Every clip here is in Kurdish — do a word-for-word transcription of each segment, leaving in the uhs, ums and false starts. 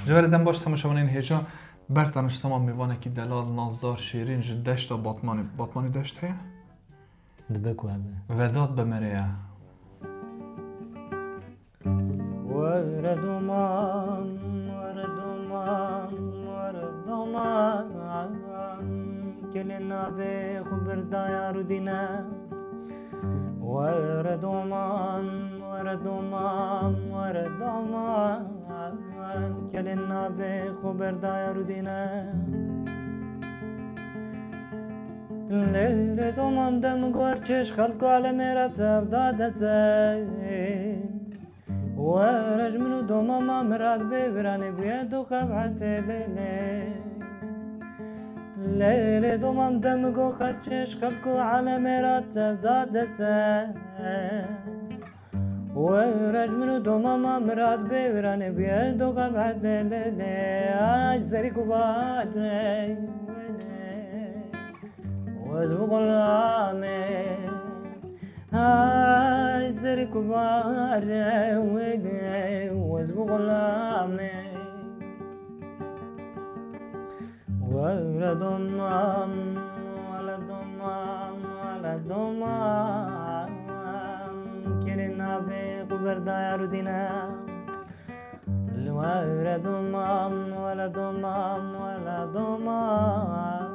Ji ber dem baş temaşevanên hêja, ber teniştema mêvanekî delal, nazdar, şêrîn ji deşta Batmanê. Batmanê deşt heye? Dibe ku hebe. Vedat Bemerê ye. Were doman, were doman, were doman, kelê navê xwe birdaye rûdîne. Were doman, were doman, were doman, kelê navê xwe birdaye rûdîne. Lê doman dem gor çêş xelko alemê re tevda dete. Were ji min û domama mirad bê viranê bûye du qebhetê lê lê. Lê lê domam dem go xerçêş xelko alemê re tevda dete. Were ji min û domama mirad bê viranê bûye du qebhetê lê lê. Ay zerî ku barê wele. Wez bi xulamê. Ay zerî ku barê wele. Wez bi xulamê. Wele domam, wele domam, wele domam. Kêrê navê xwe berdaya rûdîne. Li were domam, wele domam, wele domam.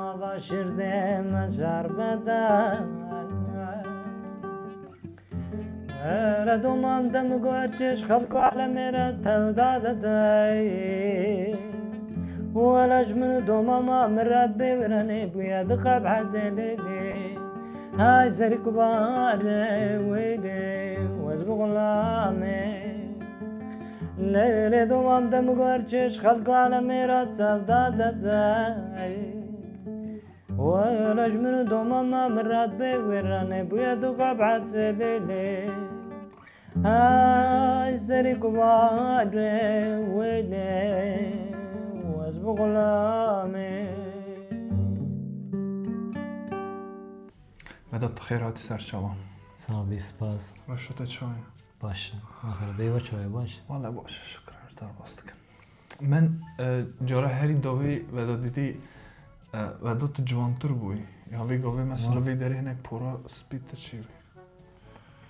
Ava şirdê me şerbete. Were domam dem gor çêş xelko alemê re tevda dede. Wele ji min û domama mirad bê viranê bûye du qebhetê lê lê. Hay zerî ku barê wê lê, wez bi xulamê. Lê lê domam dem gor çêş xelko alemê re tevda dede. Wele ji min û domama mirad bê wêranê bûye du qebhetê lê lê. Ay zerî ku barê wê lê, wez bi xulamê. Vedat, tu xêr hatî ser çavan. Sağ ol, spas. Baş te çawa ye? Baş. Axir bê we çawa ye, baş? Wala baş, şükür, ez derbas dikim. Min, e, cara herî dawî Vedat dîtî, e, Vedat tu ciwantir bûyî. Ya vê gavê mesela vê derê hinek pora spî tu çêbûyî.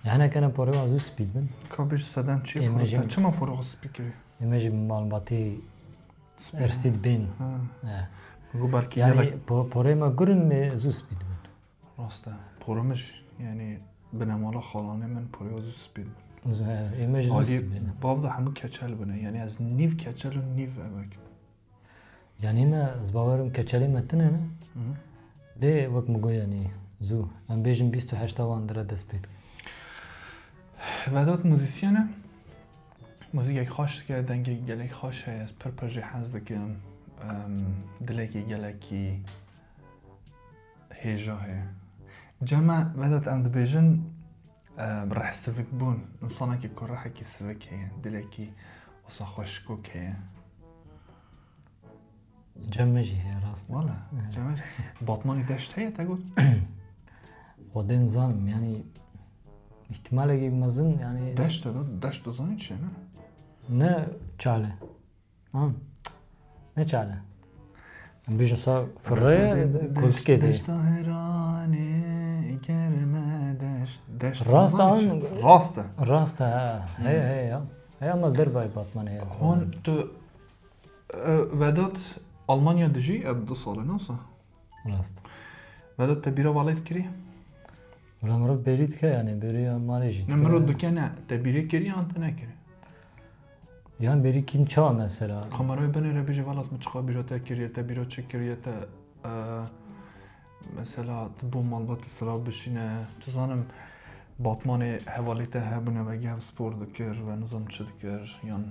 Ya hinek hene porê wan zû spî dibin. Ka bêj sedem çi pora te? Çima pora xwe spî kirî? Ê me jî malbatî spî ersî dibên. Ha. Got belkî yani gelek po-, porê me gurin lê zû spî dibin. Rast e. Porê min jî, yani binemala xalanê min porê wan zû spî dibin. Zû, he, ê me jî zû spî dibin. Bav de hemû keçel bûne. Yani ez nîv keçel û nîv evek. Yanî me, ez bawerim keçelê me tune ne. Hı hı. Lê wek min got, yanî zû. Em bêjin bîst û heşta wan dire dest pê dike. Vedat muzîsyen e. Muzîkek xweş dike, dengek gelek xweş heye. Ez pir pir jê hez dikim. Em, dilekî gelekî hêja heye. Cem e, Vedat, em dibêjin, em, reh sivik bûn. Însanekî ku rehekî sivik heye, dilekî wisa xweşikok heye. Cem me jî heye, rast e. Wala, he. Cem me jî. Batmanî deşt heye, te got? Xwedê nizanim, yanî îhtimalekî mezin, yanî. Deşt e, deşt dizanî çi ye, ne? Ne çal e. Ha? Ne çal e. Em bêjin sa firre, kultikê de. Deşta Heranê, germe deşt, deşt. Rast e. Rast e, ha. He, he, ya. He, ama dervayê Batmanê ez. Hon tu E, Vedat Almanya dijî, ev du sal e, ne wisa? Rast. Vedat, te bîra malê dikirî? Wala mirov bêrî dike, yani bêriya malê jî dike. Ne, mirov dike ne, te bîrê kirî yan te nekirî? Yan bêrî kîn ça mesela? Kamerayê binêre bêje, Vedat, min çiqa bîra te kiriye, te bîra çi kiriye, te, e, mesela tu bo malbatê sira bişîne, tu zanim Batmanê hevalê te hebûne ve gev spor dikir ve nizam çi dikir, yan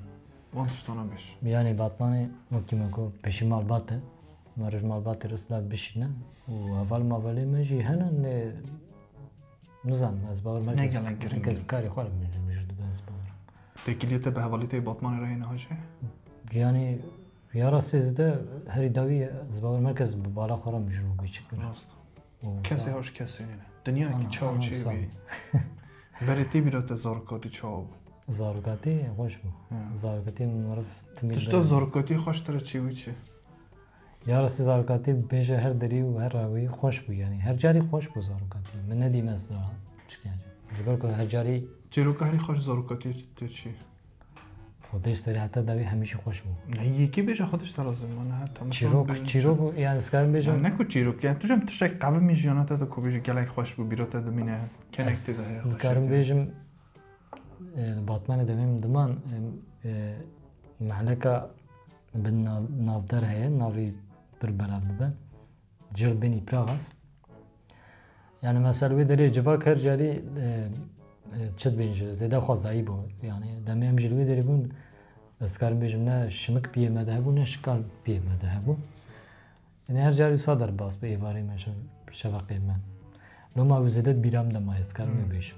Wan tiştana bêj. Yanî Batmanê wekî me got pêşî malbat e. Me roj malbatê re sida bişîne û heval mavelê me jî hene, lê nizanim, ez bawer me. Ne gelek giring e. Kes bi karê xwe re mijûl dibe, ez bawer. Têkiliyê te bi hevalî te yê Batmanê re hê niha jî? Yanî ya rastî zide herî dawî ez bawer me kes bi bala xwe re mijûl bû, bê çi kir. Rast. Û kesê ya hoş kesê nîne. Dinyayekî çawa çêbî. Berê tê bîra te zarokatî çawa bû? Zarokatî xweş bû. Ya. Zarokatî meriv timî Tişta zarokatî xweş tira çêbû çi? Ya rastî zarokatî bêje her derî û her rawî xweş bû, yanî her carî xweş bû zarokatî. Min nedîme ez niha çi diyecim. Ji ber ku her carî Çîroka herî xweş zarokatî te çi? Xwedê ji serî heta dawî hemîşî xweş bû. Ne, yekî bêje xwedê ji te razî me, ne, heta min Çîrok, bêjin çîrok, yanî ez karim bêjim. Yani ne ku çîrok, yani tu jî em tiştek qevimî jiyana te de ku bêjî gelek xweş bû, bîra te dimîne, kenek tê de heye. Ez karim bêjim, e, li Batmanê demê min diman, e, e, mehleka bi nav, navdar heye, navî pir belav dibe. Cir bên îpraxas. Yani mesela wê derê civak her carî, e, e, çi dibên jî, zêde xwezayî bû. Yani demê em jî li wê derê bûn, ez karim bêjim ne şimik piyê me de hebû, ne şikal piyê me de hebû. Yani her carî wisa derbas bi êvarê me, şev-, şeveqê me. Loma ew zêde bîra min de maye, ez karim wê bêjim.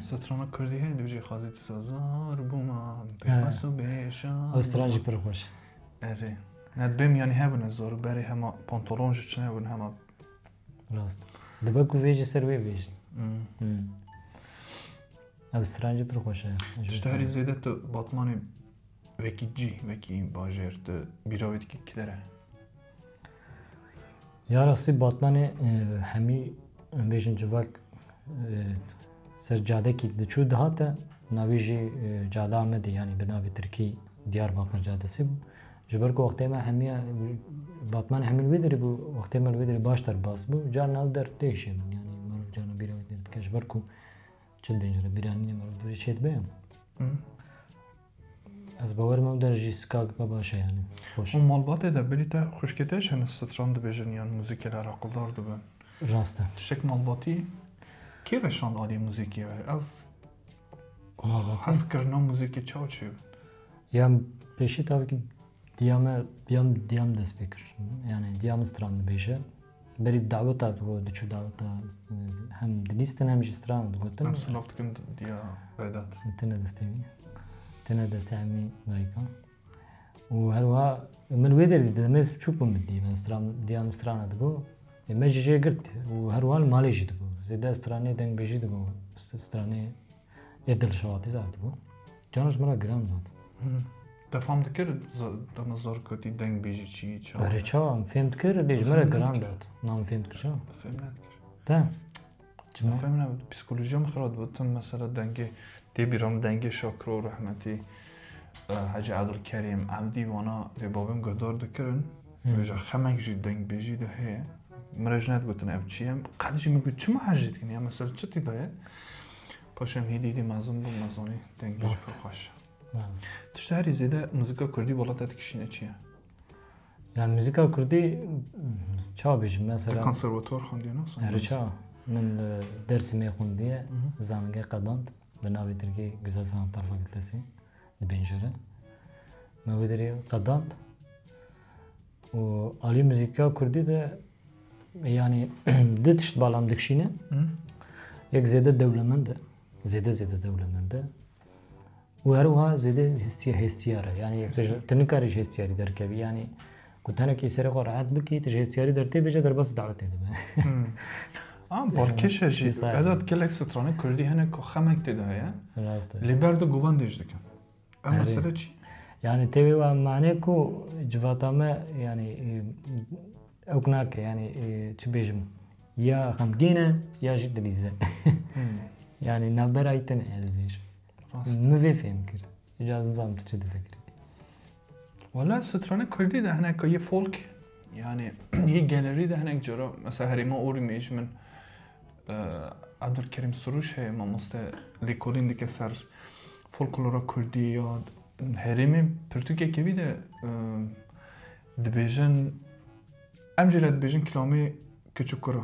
Strana kurdî heye, dibêje xwezî tu sazar bûma, He. bêbes û bêşan. Ew stran jî pir xweş. Erê. Ne dibêm yani hebûne zor, berê hema pantolon ji çine bûn hema. Rast. Dibe ku vê jî ser wê bêjin. Hmm. Hmm. Ew stran jî pir xweş e. Tişta herî zêde tu Batmanê wekî cî, wekî bajêr, tu bîra wê dikî kidere? Ya rastî Batmanê, e, hemî, em bêjin civak, e, ser cadekî diçû dihate, navî jî, e, Cada Amedê, yanî bi navê tirkî Diyarbakır Caddesi bû. Ji ber ku wextê me hemiya, Batman hemî li wê derê bû, wextê me li wê derê baş derbas bû, carna ew der têşê min, yanî meriv carna bîra wê derê dike, ji ber ku çi dibên jî re bîra nîne meriv vê çê dibe. Hı. Ez bawer me ew der jî sikaka baş e, yanî xweş. Û malbatê de berî te xwişkê te jî hene stran dibêjin yan muzîkê li alaqildar dibin. Rast e. Tiştek malbatî kê veşand alî muzîkê we? Ev Malbatê? hezkirina muzîkê çawa çêbû? Ya pêşî tabii ki diya me, diya, diya min dest pê kir. Yani diya min stran dibêje. Berî bi daweta digot, diçû daweta, hem dilîstin hem jî stran digotin. Em silav dikin diya Vedat. Tine destê wî. Tine destê hemî dayika. Û her wiha min wê derî dît, demê ez biçûk bûm min dî, min stran, diya min strana digot. Ê, me jî jê girt û her wiha li malê jî digot. Zêde stranê dengbêjî digot. St-, stranê ê dilşewatî zaf digot. Cana ji min re giran dihat. Hı. Te fam dikir za-, dema zarokatî dengbêjî çi, çawa? Erê çawa, em fêm dikir, lê ji min re giran dihat. Na min fêm dikir çawa? Fêm nedikir. Te? Çima? Fêm ne, psikolojiya min xira dibû. Tim mesela dengê, tê bîra min dengê Şakiro rehmetî, e, Hecî Ebdulkerîm, Ebdî, vana vê bavê min guhdar dikirin. Hı. Vêja xemek jî dengbêjî de heye. Min re jî nedigotin ev çi ye. Qet jî min got çima her jî dikin ya, mesela çi tê de ye? Paşê em hêdî hêdî mezin bûm, me zanî dengbêjî Rast. pir xweş. Rast. Tişta herî zêde muzîka kurdî wela te dikişîne çi ye? Yani muzîka kurdî, çawa bêjim mesela? Te konservatuar xwendiye, ne? Erê çawa. Min li Dêrsimê xwendiye, Hı hı. zanîngeh qedand, bi navê tirkî Güzel Sanatlar Fakültesi, dibên jê re. Me wê derê qedand. Û alî muzîka kurdî de, yani, du tişt bala min dikişîne. Hı. Yek zêde dewlemend e, zêde zêde dewlemend e. Û her wiha zêde hestiya-, hestiyar e. Yani, yek tu ji, tu nikarî ji hestiyarî derkevî. Yani, ku tenekî serê xwe rehet bikî, tu ji hestiyarî dertê bêje, derbasî dawetê dibe. Hmm. A, balkêş e jî. Pîsa ye. Vedat, gelek stranê kurdî hene ku xemek tê de heye. Rast e. Lê ber dixin, guvan dê jî dikin. Ev Erê. mesele çi? Yani, tê wê wa mane ku civata me, yani, e, ewk nake, yani, e, çi bêjim, ya xemgîn e, ya jî dilîze. Hmm. Yani, navbera wî tune ye, ez dibêjim. Rast. Min vê fêm kir. Îca ez nizam tu çi difikirî. Wala stranê kurdî de hinek yê folk, yani yê gelerî de hinek cara, mesela herêma Orîmê ji min, e, Ebdulkerîm Suruş heye, mamoste lêkolîn dike ser folklora kurdî ya herêmê, pirtûkeke wî de, e, dibêjin, em jî le dibêjin kilamê kiçikura.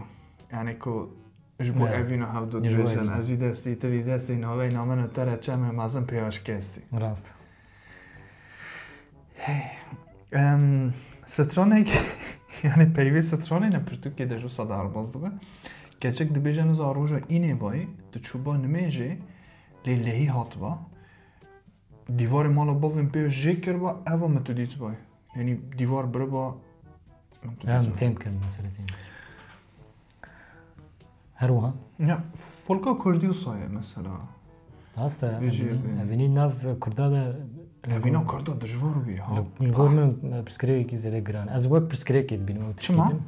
Yani ku ji bo Evet. evîna hevdu Ji bo dibêjin, evîna. Ez vî destî, tu vî destî, naveyna min û te re çemê mezin pêvaşkestî. Rast. Em, stranek, yani peyvê stranê ne pirtûkê de ji wisa derbas dibe. Keçik dibêje niza roja înê bayî, tu çûba nimêjê, lê lehî hatba. Dîvarê mala bavên pê jê kirba, eva min tu dîtbayî. Yani dîvar biriba, min tu Em dîtbayî. fêm kirin, mesele fêm kirin. Her wiha. Ya, folka kurdî wisa ye mesela. Rast e, Bêjî, evînî, e, evînî nav kurda de Evîna kurda dijwar bûye ha. Li, li gor min pirsgirêkî zêde giran. Ez wek pirsgirêkê dibînim, ew tiştekî Çima? din.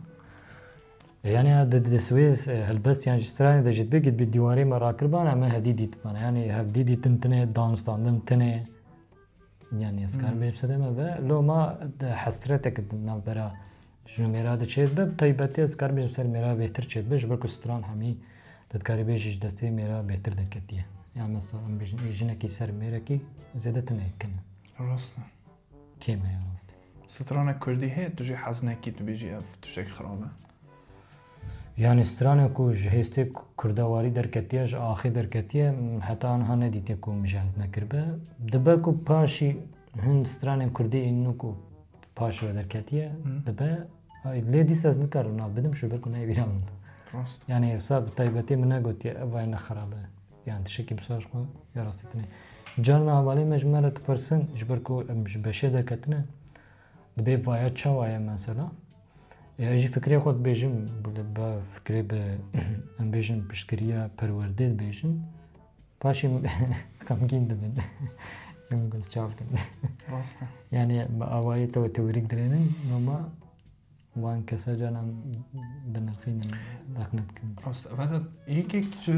E, yani di, di swê, e, helbest yan ji stranê de jî dibê, dibê dîwarê me rakiribana, me hevdî dîtibana. Yani hevdî dîtin tine, danûstandin tine. Yani ez karim bêjim sedeme ve loma de hesretek di navbera jin û mêra de çêdibe, bi taybetî ez karim bêjim ser mêra bêhtir çêdibe, ji ber ku stran hemî tu dikarî bêjî ji destê mêra bêhtir derketiye. Yani mesela em bêjin ê jinekî ser mêrekî zêde tine kin. Rast e. Kêm e ya rastî. Stranek kurdî heye, tu jî hez nekî, tu bêjî ev tiştek xirab e. Yani stranek ku ji hêstê kurdewarî derketiye, ji axê derketiye, heta aniha nedîtiye ku min jî hez nekiribe. Dibe ku paşî hin stranên kurdî ên nû ku paş ve derketiye, dibe, lê dîsa ez nikarim nav bidim, ji ber ku neyê bîra min. Rast. Yani wisa bi taybetî min negotiye, ev wayne xirab e. Yani tiştekî wisa ji xwe ya rastî tune. Carna hevalê me ji me re dipirsin, ji ber ku em ji beşê derketine, dibê vaya çawa ye mesela? E, ez jî fikrê xwe dibêjim, bi, bi fikrê bi, em bêjin piştgiriya perwerdê dibêjin. Paşê xemgîn dibin. Em goz çav kin. Rast e. Yani bi awayê te teorîk dirênin, ama wan kesa canan dinirxînin, rexne dikin. Rast e. Vedat, yekek ji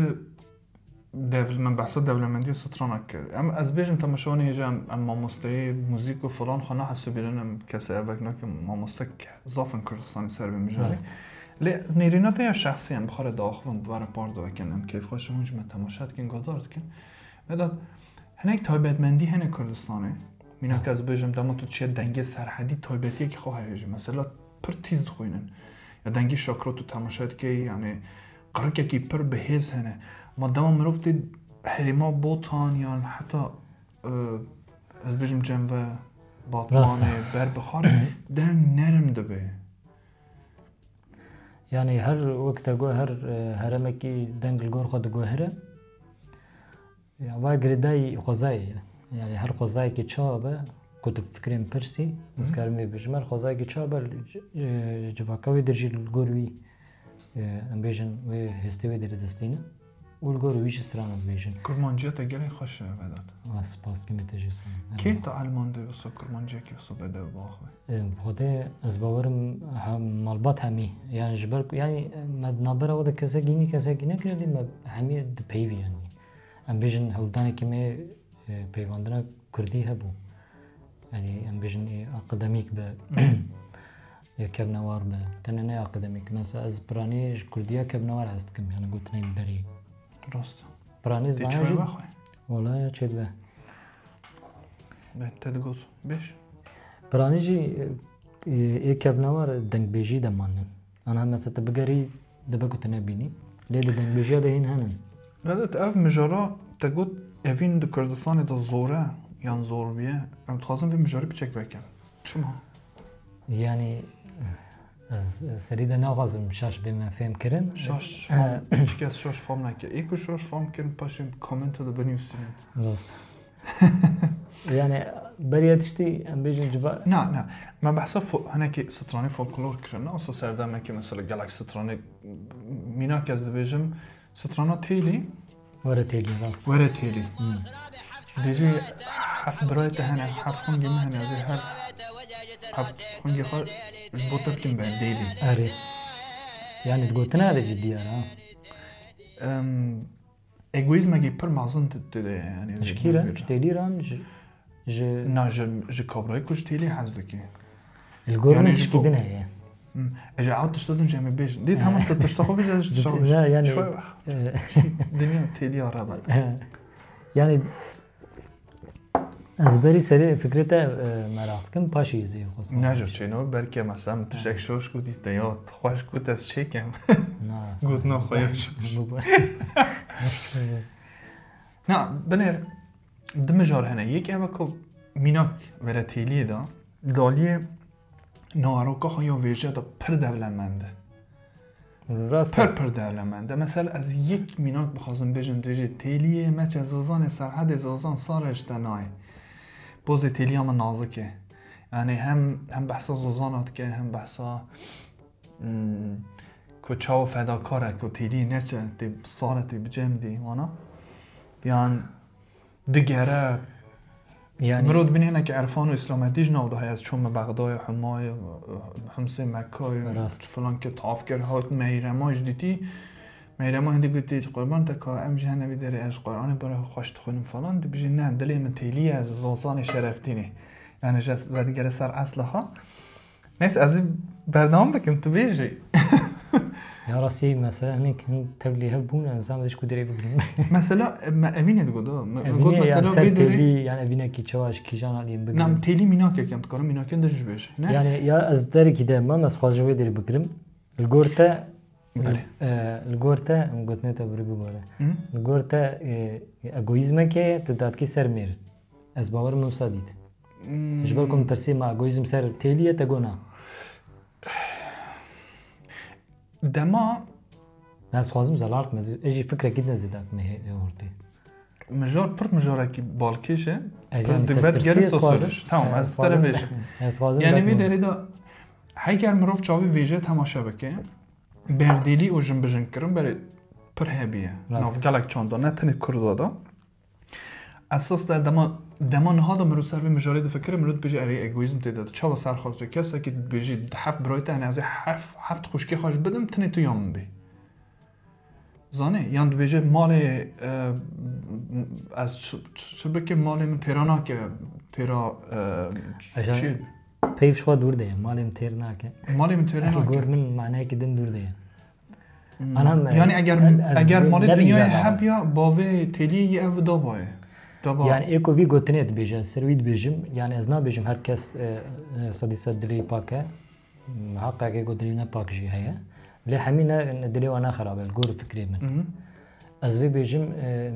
devl-, me behsa dewlemendiya strana kir. Em, ez bêjim temaşevanê hêja em, em mamosteyê muzîk û filan xwe nahesibînin, em kesê evek nakin, mamostek zaf in Kurdistanê ser vê mijarê. Rast. Lê nêrîna te ya şexsî em bi xwe re diaxivin, bi we re parve dikin, em keyfxweş in, hûn ji me temaşe dikin, guhdar dikin. Vedat, hinek taybetmendî hene Kurdistanê. Mînak Rast. Ez bêjim dema tu diçiye dengê serhedî taybetiyekî xwe heye jî. Mesela pir tîz dixwînin. Ya dengê şakro tu temaşe dikey, yani qirikekî pir bi hêz hene. Ma dema mirov tê herêma Botan yan heta, e, ez bêjim cem ve Rast e. Batmanê, Berbixarê, deng nerim dibe. Yani her wek te got, her, e, heremekî deng li gor xwe diguhire. Ya va girêdayî xwezayê ye. Yani her xwezayekî çawa be, ku tu fikrên pirsî, ez karim vê bêjim, her xwezayekî çawa be, c-, e, civaka wê der jî li gor wî, e, em bêjin wê hêstê wê derê distîne. Û li gor wî jî strana dibêjin. Kurmanciya te gelek xweş e, Vedat. Rast, spas dikim te jî wisa. Kê te elman de wisa kurmanciyekî wisa bedew biaxive? E, bi Xwedê ez bawerim hem malbat hemî. Yani ji ber ku, yani me di navbera we de kesekî nî, kesekî nekiriye, lê me hemî dipeyivî yani. Em bêjin hewldanekî me, e, peyvandina kurdî hebû. Yani em bêjin ê akademîk be, ya kevnewar be. Tenê ne akademîk. Mesela ez piranî ji kurdiya kevnewar hez dikim, yani gotinên berê. Rast. Piranî ez Tê vana çi jî ve xwe? Wala ya çêdibe. Me te digot. Bêj. Piranî jî, e, ê kevnewar dengbêjî de manin. Ana mesela tu bigerî dibe ku tu nebînî. Lê di dengbêjiya de hîn henin. Vedat, ev mijara te got evîn di Kurdistanê de zor e yan zor bûye. Em dixwazin vê mijarê piçek vekin. Çima? Yani ez serî de naxwazim şaş bê me fêm kirin. Şaş fam, hiç kes şaş fam neke. Ê ku şaş fam kirin, paşê komento de binivîsînin. Rast. Yani beriya tiştî em bêjin civa. Na, na. Me behsa fo-, hinekî stranê folklor kirin. Asa serdemekî mesela gelek stranê mînak ez dibêjim. Strana Têlî. Were Têlî, rast. Were Têlî. Dê jî heft birayê te hene, heft xwengê min hene, ez ê her heft xwengê xwe ji bo te bikim berdêlî. Erê. Yani di gotina de jî diyar ha. Em, egoîzmekî pir mezin tu, tu de yani. Ji kî re? Ji Têlî re an ji, ji Na, ji, ji kabrayê ku ji Têlî hez dikî. Li gor Yani min ji tişkî bo- din heye. Hmm. E, ji ew tişta din jî em ê bêjin. Dê tamam, tu tişta xwe bêje, ez ji tişta xwe Ya, yani, bêjim. Şoy bak. e, Dinya Têlî ya re ben. Yani ez berî serê fikrê te, e, meraq dikim, paşê ez ê xwestim. Ne jo çêno, belke mesela min tiştek şoş got dî te ya, tu xweş got ez çêkim. Na. Got na xwe ya şoş. Bu- bu- Na, binêr, di mijar hene. Yek ev e ku mînak Were Têliyê de, daliyê naweroka xwe ya vêje de pir dewlemend e. Rast. Pir pir dewlemend e. Mesela ez yek mînak bixwazim bêjim, dibêje Têliyê meçe Zozanê, Serhedê Zozan sare ji te nayê. Pozê Têliya min nazik e. Yani hem, hem behsa Zozana dike, hem behsa, hmm, ku çawa fedakar e, ku Têliyê neçe, tê sare tê bicem dî, wana. Yan Digere. Yani Mirov dibîne hinekî erfan û îslametî ji nav de heye. Ez çûme Bexdayê, Humayê, Himsê, Mekkayê, Rast. filan ke tavker hat, Meyrema ji dîtî. Meyrema hindî gotî, "Qurban te ka, em ji hene vî derê ez Quranê bira xweş dixwînim" falan. Dibêje, "Ne, dilê min têlî ye, ez Zozanê Şerefdînê." Yani ji vedigere ser esla xwe. Neyse, ez ê berdewam bikim, tu bêjî. Ya rastî mesela hinek hin tevlî hev bûn, ez zam ez ku derê bigrim. Mesela, me evînê digot, da. Me Evînê got yani mesela ser vê derê. tevlî, yani evînekî çawa ji kîjan aliyên bigrim. Nam têlî mînakek em dikarin mînakên din jî bêje. Ne? Yani ya ez derekî de mam, ez xwazim ji wê derê bigrim. Li gor te, Belê. e, li gor te, em gotinê te birî bibare. Hı? Li gor te, e, egoîzmek heye, tu dadkî ser mêr. Ez bawer min wisa dît. Hmm. Ji ber ku min pirsî ma egoîzm ser têlî ye, te got na. Dema Ez xwazim zelal kim, ez, ez jî fikrekî din zêde me hê ortê. mijar pir mijarekî balkêş e. Ez Tu yani di te ber pirsî gelî ez sosoş. xwazim. Tamam, Ez ez tere xwazim bêjim. Ez xwazim Yani dek vê min. derê de heger mirov çavî vêje temaşe bike, berdêlî û jinbijinkirin berê pir hebî ye. Rast. Nav gelek çanda, ne tenê Kurda da. Esas de dema, dema niha de mirov ser vê mijarê difikire, mirov dibêje erê egoîzm tê de. Çawa ser xwe diçe? Kesekî dibêje heft birayê te hene, ez ê heft, heft xwişkê xwe ji bidim, tenê tu ya min bê. Zanê? Yan dibêje malê, e, ez çi, çi, çi bikim, malê min têra nake, têra, e, Ajan- çi? Peyv ji xwe dûr de ye, malê min têr nake. Malê min têra Eki nake. gor min manayekî din dûr de ye. Hmm. Anam, Yani eger, ez, ez eger ne malê bileyim dinyayê ya. Hebiya, bavê têliyê yê ev dabayê. Daba. Yani êko vî gotinê dibêje, ser wî dibêjim, yani ez nabêjim her kes, e, e, sedî sed dilê pak e. Miheqeqê ku dilê ne pak jî heye. Lê hemî ne, dilê wan ne xerab e, li gor fikrê min. Mhm. Ez vê bêjim, e,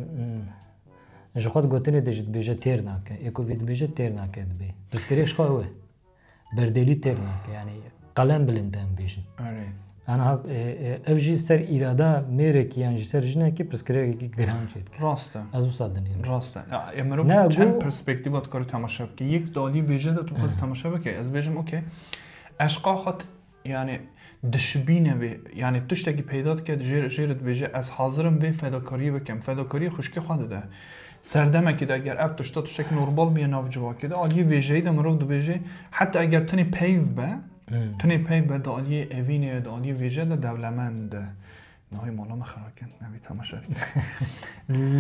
m, ji xwe di gotinê de jî dibêje têr nake. Ê ku vê dibêje têr nake dibê. Pirsgirêk ji xwe ew e. Berdêlî têr nake. Yani qelem bilind em bêjin. Erê. Ana, e, e, ev jî ser îrada mêrekî yan jî ser jinekî pirsgirêkekî giran çêdike. Rast e. Ez wisa dinêrim. Rast e. Ya, e, mirov Ne, çend bu- perspektîfa dikare temaşe bike. Yek di aliyê vêje de tu bixwazî Hı. temaşe bike. Ez bêjim, okey. Eşqa xwe t-, yani dişibîne vê. Yani tiştekî peyda dike, jê, jê re dibêje, ez hazirim vê fedakariyê bikim. Fedakariyê xwişkê xwe dide. Serdemekî de eger ev tişta tiştekî normal bîye nav civakê de, aliyê vêjeyî de mirov dibêje, heta eger tenê peyv be, Hmm. tenê peyv be di aliyê evînê, di aliyê vêje de dewlemend e. Navê mala me xera kin, em vî temaşe dikin.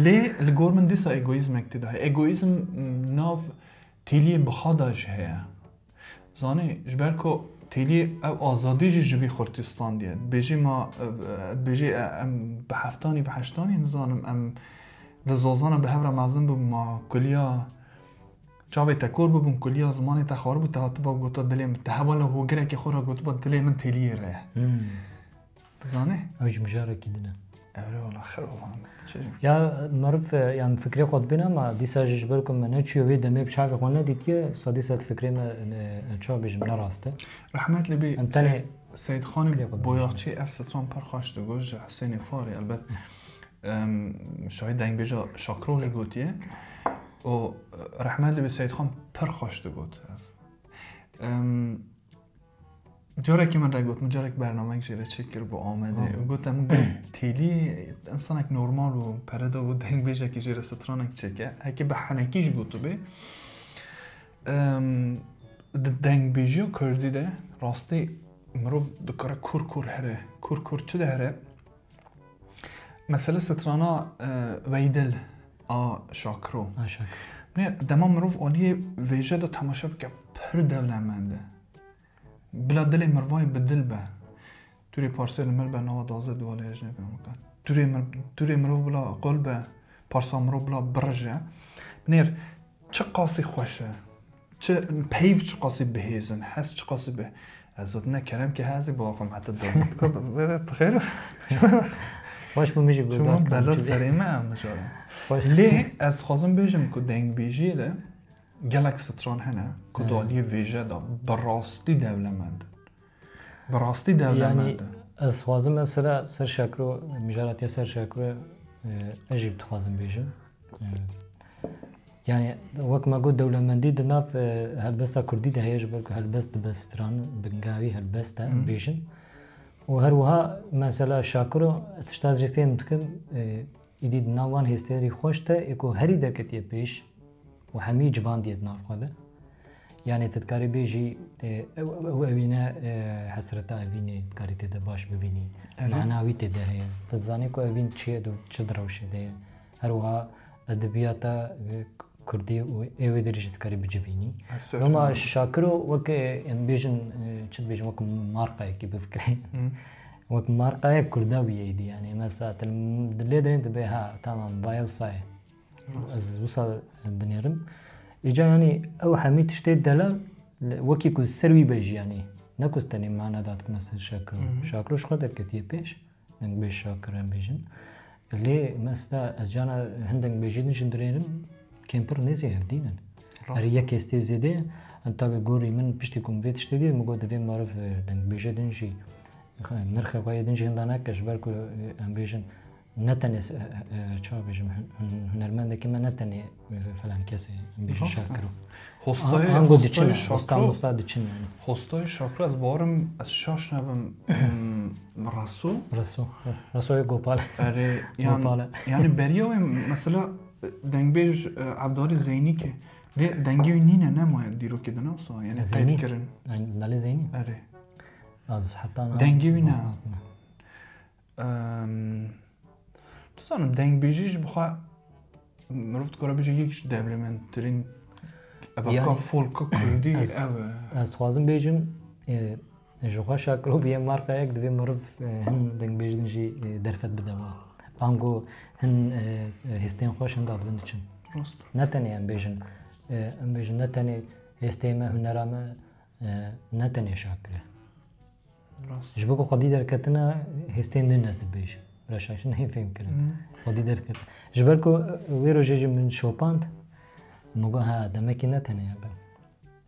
Lê li gor min dîsa egoîzmek tê de heye. Egoîzm, m, nav têliyên bi xwe de jî heye. Zanî, ji ber ku têliyê ev azadî jî ji vî xurtî standiye. Dibêjî ma, e, e, dibêjî, e, em bi heftanî, bi heştanî, nizanim, em li Zozana bi hev re mezin bûbû, ma kuliya çavê te kor bûbûn, kuliya zimanê te xwaribû, te hatiba gota dilê min, te hevala hogirekê xwe re gotiba dilê min têliyê re ye. Hmm. Zanî? Ew jî mijarekî din e. Evre wala xir olan. Çi? Ya meriv, e, yan fikrê xwe dibîne, ama dîsa jî ji ber ku me neçûye vê demê bi çavê xwe nedîtiye, sedî sed fikrê me, e, e, çawa bêjim, ne rast e. Rehmet li bê Em tenê Sey-, Seyîd Xanê fikrê xwe Boyaxçî ev stran pir xweş digot ji Husênê Farê, elbet. Em, şahî dengbêja Şakro jî gotiye. Û, e, rehmet li bê Seyîd Xan pir xweş digot. Em, Carekî min re got, min carek bernameyek jê re çêkir bû Amedê. Hı. Û got, em got, têlî, insanek normal û pere da bû dengbêjekî jê re stranek çêke. Heke bi henekî jî gotibê. Em, di dengbêjiya kurdî de rastî mirov dikare kur kur here. Kur kur çi de here? Mesela strana, e, Weydil a Şakro. Aşak. Ne, dema mirov aliyê vêje de temaşe bike, pir dewlemend e. Bila dilê mirvayê bi dil be. Turê parsê li mir be, nava dazde duwalê ez nebim bikin. Turê mir-, turê mirov bila qol be, parsa mirov bila birije. Nêr, çi qasî xweş e. Çi peyv çi qasî bihêz in, hes çi qasî bi-, ez zot ne kerem ki hezî bo xwe heta dawî. Xêr. Baş bû, min jî Çima guhdar bela kirim. serê me em mijara. Baş. Lê ez dixwazim bêjim ku dengbêjiyê de gelek stran hene ku Hı. daliyê vêje de bi rastî dewlemend in. Bi rastî dewlemend Yani in. ez xwazim mesela ser Şakro, mijaratiya ser Şakro, e, ez jî dixwazim bêjim. E, yani wek me got, dewlemendî di nav, e, helbesta kurdî de heye, ji ber ku helbest dibe stran, bingavî helbest e, Hı. bêjin. Û her wiha mesela Şakro, tişta ez jê fêm dikim, e, Îdî di nav wan hêstêrî xweş de ê ku herî derketiye pêş û hemî civan diye di nav xwe de. Yanî tu dikarî bêjî, e, ew, ew, ew evîne, e, hesreta evînê dikarî tê de baş bivînî. Mana wî tê de heye. Tu dizanî ku evîn çi ye û çi di rewşê de ye. Her wiha edebiyata, e, kurdî û ê wê derê jî dikarî bicivînî. Loma Şakiro weke, em bêjin, e, çi dibêjin, wek marqayekî bifikirê. Wek marqayek kurda bûye êdî, yanî mesela tu li lê derê dibê, ha, tamam, va ew sa ye. Ez wisa dinêrim. Îca yanî ew hemî tiştê delal, wekî ku ser wî be jî, yanî ne ku tenê mana da dikime ser Şakiro. Şakiro ji xwe derketiye pêş. Dengbêj Şakir em bêjin. Lê mesela ez cana hin dengbêjî din jî dirênim, kêmpir nêzî hevdî ne. Her yek hêstê zêde ye. Tabî gorî min piştî ku min vê tiştê dît, min got divê meriv, e, dengbêjê din jî, nirxê xwe yê din jî hinda neke, ji ber ku, e, em bêjin ne tenê s-, e, e, çawa bêjim, hun-, hun-, hunermendekî me ne tenê, e, falan kesê, em bêjin Şakir. Hostayê, Ango diçin, hosta mosta diçin yanî. Hostayê Şakir ez bawerim ez şaş nebim, Reso. Reso, he. Resoyê Gopal. Erê, yan, Gopal e. Yanî beriya wê mesela dengbêj, e, Evdalê Zeynî ke. Lê dengê wî nîne, nemaye dîrokê de ne wisa, yanî qeyd kirin. Evdalê Zeynî? Erê. Ez heta niha dengê wî ne. Em, tu zanim, dengbêjî ji bi xwe mirov dikare bêje yek ji dewlemendtirîn evaka folka kurdî ev e. Ez dixwazim bêjim, e, ji xwe Şakiro bûye marqayek, divê meriv, e, hin dengbêj din jî, e, derfet bide wan. Ango hin, e, e, hêstên xweş hin dadibin diçin. Rast. Ne tenê em bêjin, e, em bêjin ne tenê hêstê me, hunera me, e, ne tenê Şakir e. Rast. Ji bo ku xwedî derketine hêstên din ez dibêjim. Reşaşin hê fêm kirin. Xwedî derket. Ji ber ku, e, wê rojê jî min şopand, min got, ha, demekî ne tenê ya ben.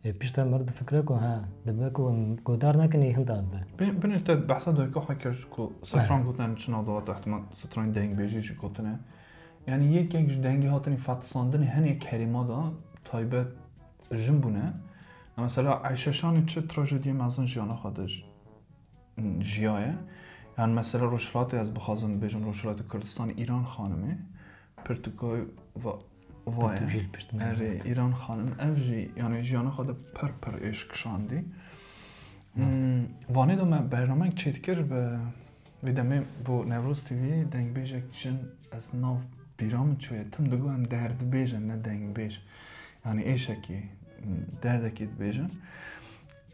E, piştre meriv difikire ku, ha, dibe ku em godar nekin, ê hinda dibe. Bin-, binê te behsa dayika xwe kir ku stran gotin çi nav de hate, ihtimal stranê dengbêjî jî gotine. Yanî yek yek ji dengê hatinî fetisandinê hinê kelîma de taybet jin bûne. Mesela Eyşe Şanî çi trajediyê mezin jiyana xwe de j-, jiyaye. Yan mesela Rojhilatê ez bixwazim bêjim Rojhilatê Kurdistanê Îran Xanimê, Pirtûkay va-, va ye. Pirtûk jî li pişt me ye, rast. Erê, Îran Xanim ev jî yanî jiyana xwe de pir pir êş kişandî. Rast. Hmm, Vanê de me bernamek çêdikir bi Vê demê bo Newroz T V dengbêjek jin ez nav bîra min çûye. Tim digot em derdibêj in, ne dengbêj. Yanî êşekî, derdekî dibêjin.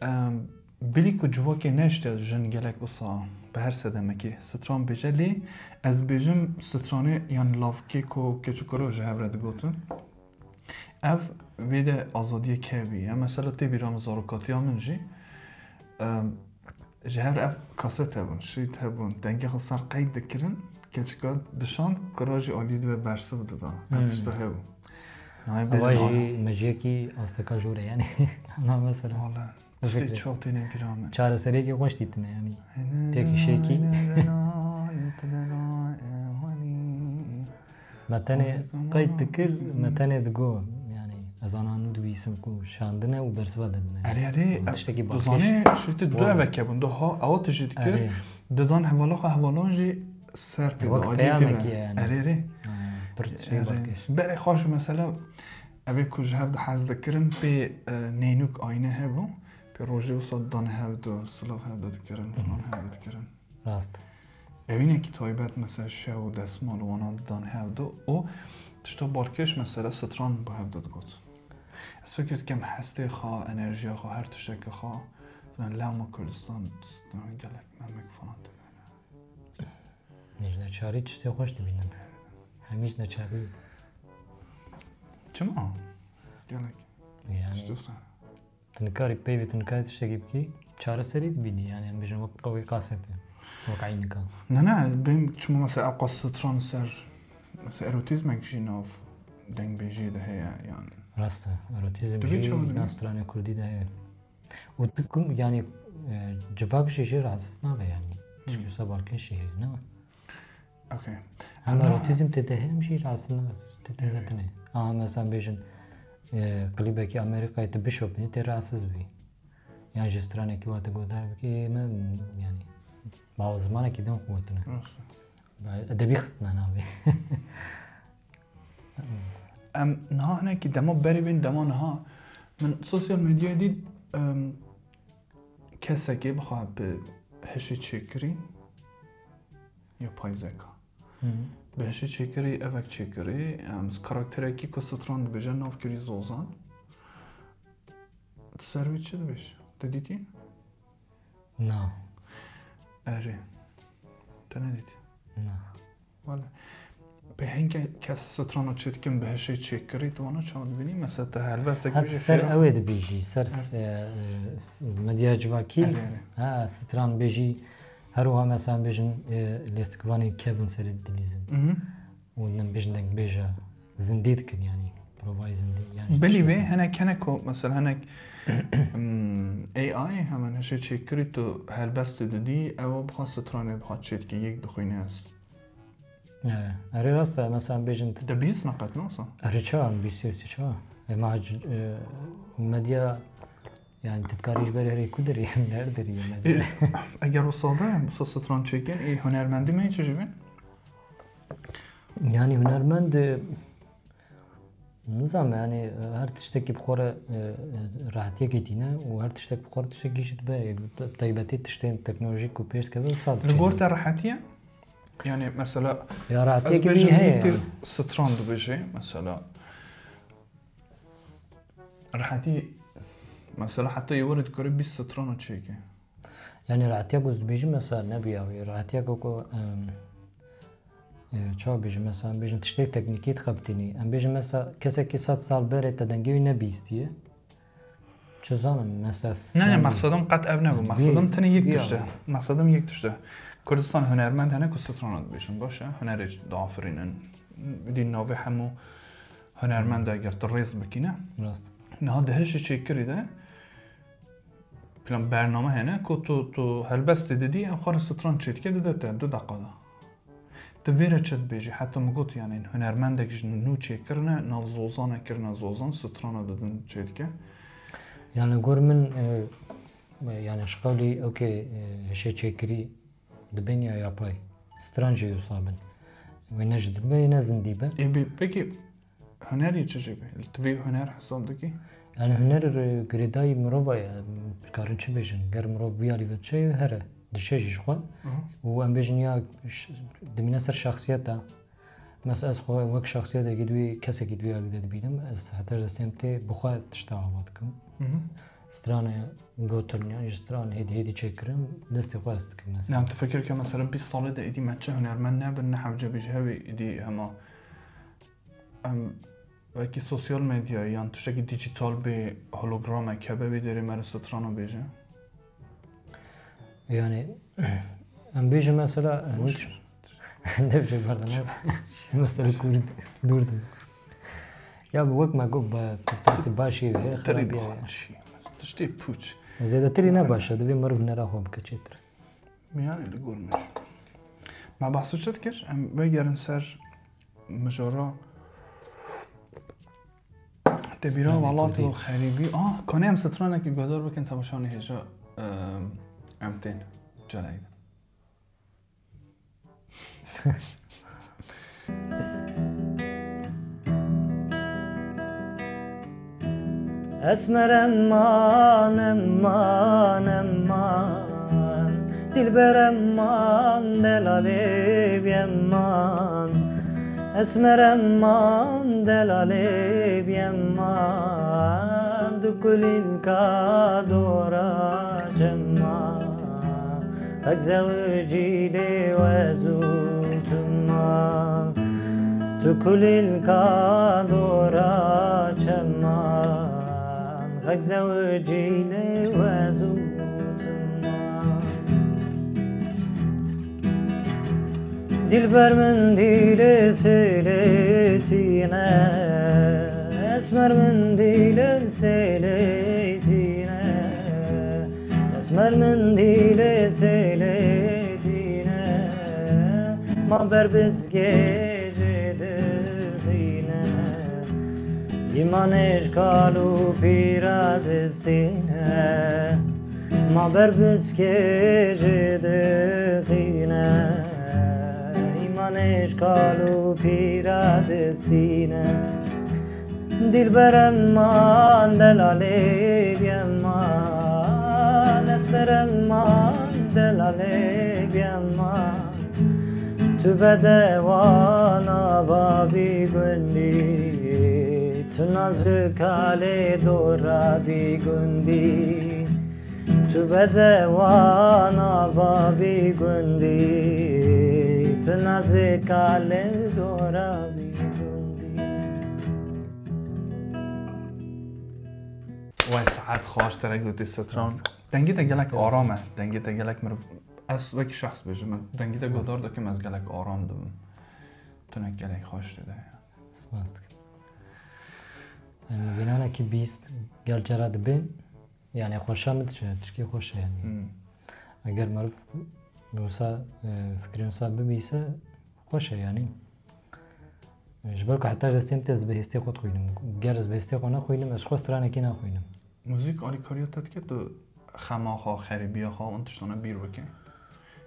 Em, bilî ku civakê nehiştiye jin gelek wisa bi her sedemekî stran bêje, lê ez dibêjim stranê, yanî lavkê ku keç û kuro ji hev re digotin. Ev vê de azadiyê kevî ye. Mesela tê bîra min zarokatiya min jî, em, ji hev ev kaset hebûn, şît hebûn, dengê xwe ser qeyd dikirin, keçika dişand, kura jî alî dibe bersiv dida. Ev tişta hebû. Nayê bêjin. Ewa jî mejiyekî asteka jor e yanî. Na mesela. Wala. Tiştê çaw têne bîra min. Çareseriyekî xweş dîtine yanî. Têkişekî. Me tenê qeyd dikir, me tenê digo, yanî, ez ana nû dibîsim ku şandine û bersiva didine. Erê, erê, tiştekî balkêş. Dizanê, şirtê du eveke bûn, du ha, ewa tijî dikir, didan hevala xwe, hevalan jî ser pê de, alî dibe. Yanî. Erê, erê. Pir şey balkêş. Berê xweş mesela, evê ku ji hev de hez dikirin, pê, e, nênûk ayne hebû, pê rojê wisa didan hev de, silav hev de dikirin, falan hev de dikirin. Rast. Evînekî taybet, mesela şew û desmal wana didan hev de û tişta balkêş, mesela stran bi hev de digot. Ez fikir dikim hestê xwe, enerjiya xwe, her tiştekî xwe, filan lewma Kurdistan, gelek memek falan dibêne. Ji neçarî tiştê xweş dibînin. Hemî ji neçarî. Çima? Gelek. Yanî. Tiştê wisa. Tu nikarî peyvê, tu nikarî tiştekî bikî, çareserî dibînî, yanî em bêjin wek qewê qasete, wek eynika. Ne, ne, bêm çima mesela ew qas stran ser, mesela erotîzmek jî nav dengbêjiyê de heye, yanî. Rast e, erotîzm jî nav stranê kurdî de heye. Û tu kum, yanî, e, civak jî jê rahatsiz nabe, yanî. Tişkî wisa balkêş jî heye, ne? Okey. Hem erotîzm tê de heye, hem jî aslında tê de tine. Aha, mesela bêjin, e, klîbekî Amerîkayê tu bişopînî, tê rahatsiz bî. Yan jî stranekî wa tu godar bikî, me, yanî, bawa zimanekî din xwe tine. Rast e. Edebî xistine navê. Em niha hinekî dema berê bên dema niha min sosyal medyayê dît, em, kesekê bixwe bi hişê çêkirî ya payzeka. Bi hişê çêkirî, evek çêkirî, em, karakterekî ku stran dibêje nav kirî Zozan. Tu ser wî çi dibêjî? Te dîtî? Na. Erê. Te nedîtî? Na. Wele. Pê hinke kes strana çêdikin bi hişê çêkirî, tu wana çawa dibînî? Mesela te helbestek Her bêje ser fêra. Ew ê dibêjî, ser s- e, e, s- medya civakî. Erê, erê. Ha, stran bêjî, her wiha mesela bêjin, e, lêstikvanên kevin serê dilîzin. Mhm. Û nem bêjin deng bêje zindî dikin, yanî provayê zindî. Yanî Belî tiştê vê zindî. Hinek hinek ku mesela hinek, hmm, A I hemen hişê çêkirî tu helbestê didî, ew bixwe stranê bixwe çêdikî, yek dixwîne ez. E, Erê rast e, mesela bêjin Te bîst neqet nasa? Erê çawa em bîst yê çawa? E, ma c- e, medya, yani, tu dikarî ji ber herê ku derê, her derê medya. Eger wisa be, wisa stran çêkin, ê hunermendî me çi jî bin? Yani hunermend, e, nizam, yani, e, her tiştekî bi xwe re, e, e, rehetiyekê tîne û her tiştek bi xwe re tiştekî jî dibe. E, bi taybetî tiştên teknolojîk ku pêş dikeve, wisa Li gor te rehetiye? Yani mesela Ya ez rehetiyekî bêjim min heye. yek Yani. Stran dibêje mesela. Rehetî mesela heta yê were dikare bîst strana çêke. Yani rahetiya ku ez dibêjim mesela nebiya wî. Rahetiya ku, ku, em, e, çawa bêjim mesela, em bêjin tiştek teknîkî dixebitînî. Em bêjin mesela kesekî sed sal berê te dengê wî nebîstiye. Çi zanim mesela. Ne ne yani- mexsedim qet ev nebû. Yani Mexsedim bir- tenê yek bir- tişt e. Mexsedim yek tişt e. Kurdistan hunermend hene ku strana dibêjin, baş e. Hunerê diafirînin. Dî navê hemû hunermend eger tu rêz bikîne. Rast. Niha di hişê çêkirî de plan bername hene ku tu, tu helbestê didî, em xwe re stran çêdike dide te du deqa de. Tu vê re çi dibêjî? Heta min got, yani hunermendek ji nû çêkirine, nav zozane kirine zozan, strana didin çêdike. Yani gor min, e, yani ji qewlî okey, e, hişê çêkirî dibên ya yapay. Stran jî wisa bin. Wê ne ji dil be, ne zindî be. Ê bê, pekî hunerî çi jî be? Tu vê huner hesab dikî? Yani huner, e, girêdayî mirova ye. Dikarin çi bêjin? Ger mirov vî alî ve diçe, here. Dişe jî ji xwe. Aha. Û em bêjin ya ş- dimîne ser şexsiyeta. Mesela ez xwe wek şexsiyetekî di wî, kesekî di wî alî de dibînim. Ez heta ji destê min tê bi xwe tişta ava dikim. Mhm. Stranê gotin yan ji stran hêdî hêdî çêkirim, destê xwe ez dikim mesela. Yani tu fikir ke mesela bîst salê de êdî me çi hunermend nebin, ne hewce bêje hewî êdî hema em wekî sosyal medya yan tiştekî dijital bê, hologramek hebe, wê derê me re strana bêje. Yani em bêjin mesela Boş. Devce pardon, ez mesela kûr dûr dim. Ya bi wek me got, bi kurtasî başî heye, Terî xerabî bi heye. xwe dişî. Tiştê pûç. Zêdetirî ne baş e, divê meriv hunera xwe bike çêtir. Yani li gor min. Me behsa çi dikir? Em vegerin ser mijara tebîra Stranê welat û kurdî. xerîbî. Ah, kanê em stranekî guhdar bikin, temaşanê hêja, em, em tên. Calayî. Esmer eman, eman, eman. Dilber eman, delalê bî eman. Esmer eman, delalê bî eman. Du kulîlka dora çeman. Xek zewicî lê wez û tuma. Tu kulîlka dora çeman. Xek zewicî lê wez û tuma. Dilber min dîlê sêlê tîne. Esmer min dîlê sêlê tîne. Esmer min dîlê sêlê tîne. Ma ber biskê jê dixîne. Dîmanê ji kal û pîra distîne. Ma ber biskê jê dixîne. Eşkal û pîra distîne. Dilberem man, delalê bîye man, esperem man, delalê bîye man. Tu bedewa nava vî gundî, tu nazika lê dora vî gundî. Tu bedewa nava vî gundî, tu nazika lê dora vî gundî. Wey saet xweş te re gotî stran. Dengê te gelek aram e. Dengê te gelek mirov. Ez wekî şexs bêjim, dengê te guhdar dikim, ez gelek aram dibim. Tunek gelek xweş tê de. Spas dikim. Em, vînanekî bîst gel cara dibên, yani xweşa min diçe, tişkî xweş e yani. Hmm. Eger meriv wisa, e, fikrên wisa bibîse, xweş e yani. Ji ber ku heta ji destên te ez bi hêstê xwe dixwînim. Ger ez bi hêstê xwe nexwînim, ez ji xwe stranekî naxwînim. Muzîk alîkariya te dike tu xema xwe, xerîbiya xwe, wan tiştana bîr bike?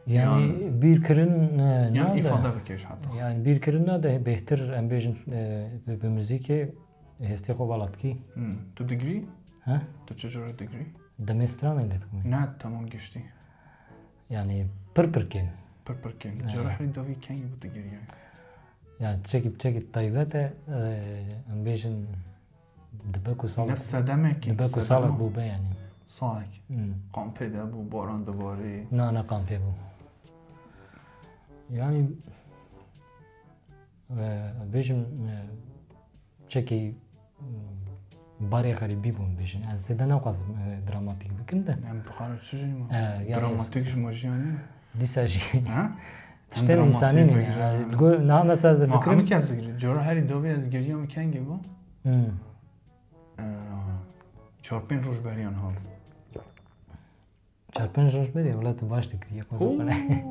Yani Yan bîr kirin, e, Yan nade. Îfade bike ji heta. Yani bîr kirin nade, bêhtir em bêjin, e, bi, bi muzîkê hêstê xwe vala dikî. Hmm. Tu digirî? He? Tu çi cure digirî? Demê stranê lê dixwînim. Ne, temam giştî. Yani pir pir kêm. Pir pir kêm. Evet. Cara herî dawî kengî bû tu giriye? Yani çekî, çekî taybet e, e, em bêjin dibe ku sal-, Ne sedemekî, dibe ku salek sedema. Bû be yani. Salek. Hmm. Kampê de bû, baran dibarî. Na, ne kampê bû. Yani, e, bêjim, e, çekî, m, barê xerîbî bûn bêjin. Ez zêde naxwazim, e, dramatîk bikim de. Em bi xwe re çi jî ma? E, yani Dramatîk ji me jiyan nîne. Dîsa jî. Ha? Tiştên Em îsanî dramatîk nîne. bigire. Yani, go-, niha mesela ez Ma difikirim. Hemî kes digire. Cara herî dawî ez geriya min kengê bû? Hmm. Ee, çar pênc roj beriyan hal. Çar pênc roj berê, wela tu baş dikirî, yek xwe Hû, zafere.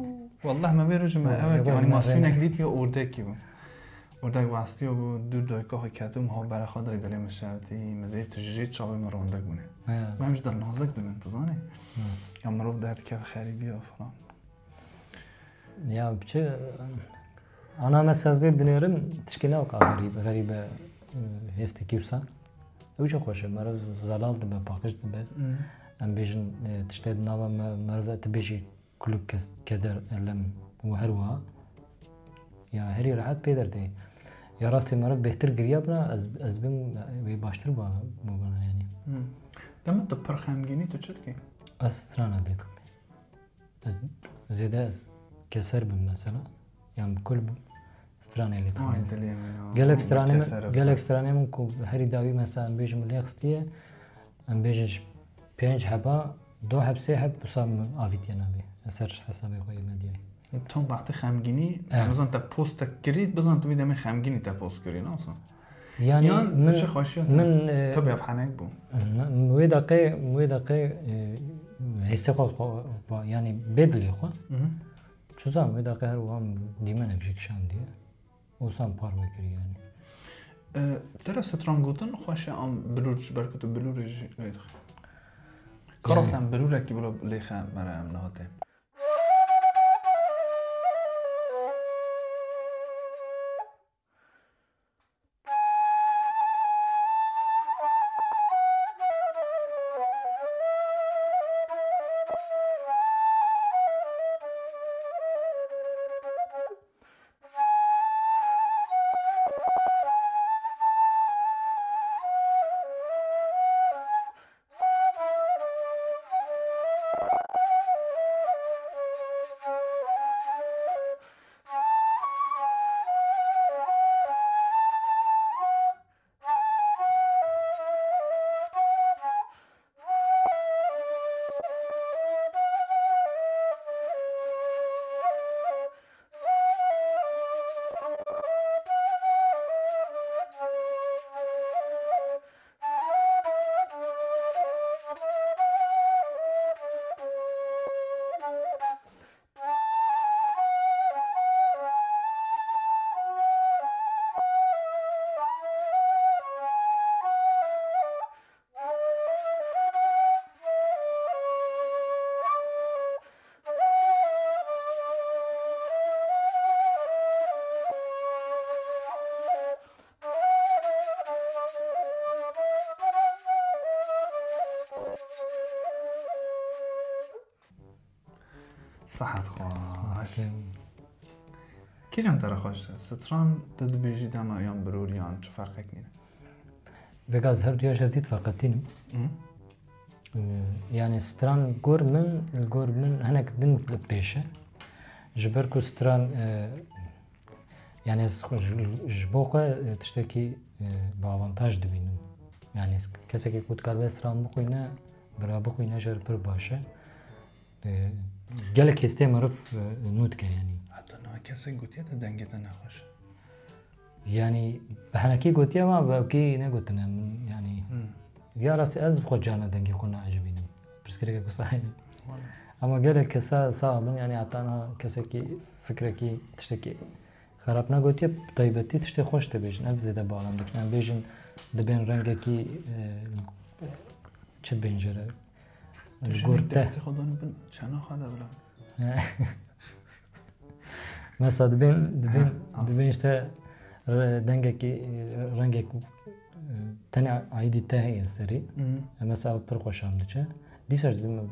Wallah me vê rojê me Wallah, ev ki yok, animasyonek me dît ya ordekî bû. Ordek bastiyo bû, dûr dayka xwe ketim, ha bere xwe dayî dilê min şewtî, me dê tu ji jê çavê min rondek bûne. He. Em ji der nazik dibin, tu zanî? Rast. Ya mirov derdikeve xerîbiya falan. Ya, çi, ana me sezê dinêrin, tişkî ne weka xerîb-, xerîbe, e, hêstekî wisa. Ew jî xweş e, meriv zelal dibe, paqij dibe. Hmm. Em bêjin, e, tiştê di nava me, meriv e, tu bêjî kuluk kes-, keder, elem û her wiha. Ya, herî rehet pê derdê. Ya rastî meriv bêhtir giriya bina, ez, ez bim, wê baştir ba-, bûbana, yanî. Hmm. Dema tu pir xemgînî, tu çi dikî? Ez strana lê dixim. Ez, zêde ez keser bim mesela. Yan bi kul bim. Stranê lê Ay, dixim. Dilê min, ya. Gelek Ama stranê min, keser gelek bim. Stranê min ku herî dawî mesela em bêjin min lê xistiye. Em bêjin ji pênc heba, du heb, sê heb wisa min avîtiye navê. Ez ser hesabê xwe yê medyayê. Tom wextê xemgînî, Eh. Em bizan te post te kirî, bizan tu vî demê xemgînî te post kirî, ne wisa? Yani Yan min, tu çi xweşiya te? Min, e, Tabii ev henek bû. Min wê deqê, wê deqê, e, hêsê xwe, xwe, xwe, yani bê dilê xwe. Mhm. Çuzan wê deqê her wiha dîmenek jî kişandiye. Wisa min par vekirî yani. E, te re stran gotin xweş e an bilûr ji ber ku tu bilûrê jî lê dixî? Kara Yani. Sen bilûrekî bila lê xe mere em niha tê. Sihet xweş. Kîjan te re xweş e? Stran tu dibêjî dema yan birûr yan çi ferqek nîne? Vêga ez her duya ji hev dît feqetînim. Hı. Ee, yani stran gor min, li gor min hinek din li pêş e. Ji ber ku stran, e, yani ez xwe ji, ji bo xwe, e, tiştekî, e, bi avantaj dibînim. Yani kesekî ku dikaribe stran bixwîne, bira bixwîne jê re pir baş e. E, gelek hêstê meriv, e, nû dike yani. Heta niha kesek gotiye te dengê te nexweş e? Yani bi henekî gotiye ma bi ewkî negotine min yani. Hmm. Ya rastî ez bi xwe carna dengê xwe naecibînim. Pirsgirêkek wisa heye. Wala. Ama gelek kesa sax bin yani heta niha kesekî fikrekî tiştekî xerab negotiye, bi taybetî tiştê xweş dibêjin. Ev zêde balam dikin. Em bêjin dibên rengekî, e, çi bên jê re? Tu ji gur te destê xwe dan bin çena xwe de bila. Mesela dibên, dibên, dibên işte re-, dengekî, rengek, e, tenê aîdî te heye serî. Hı. E, mesela pir xweşam diçe. Dîsa ji dibên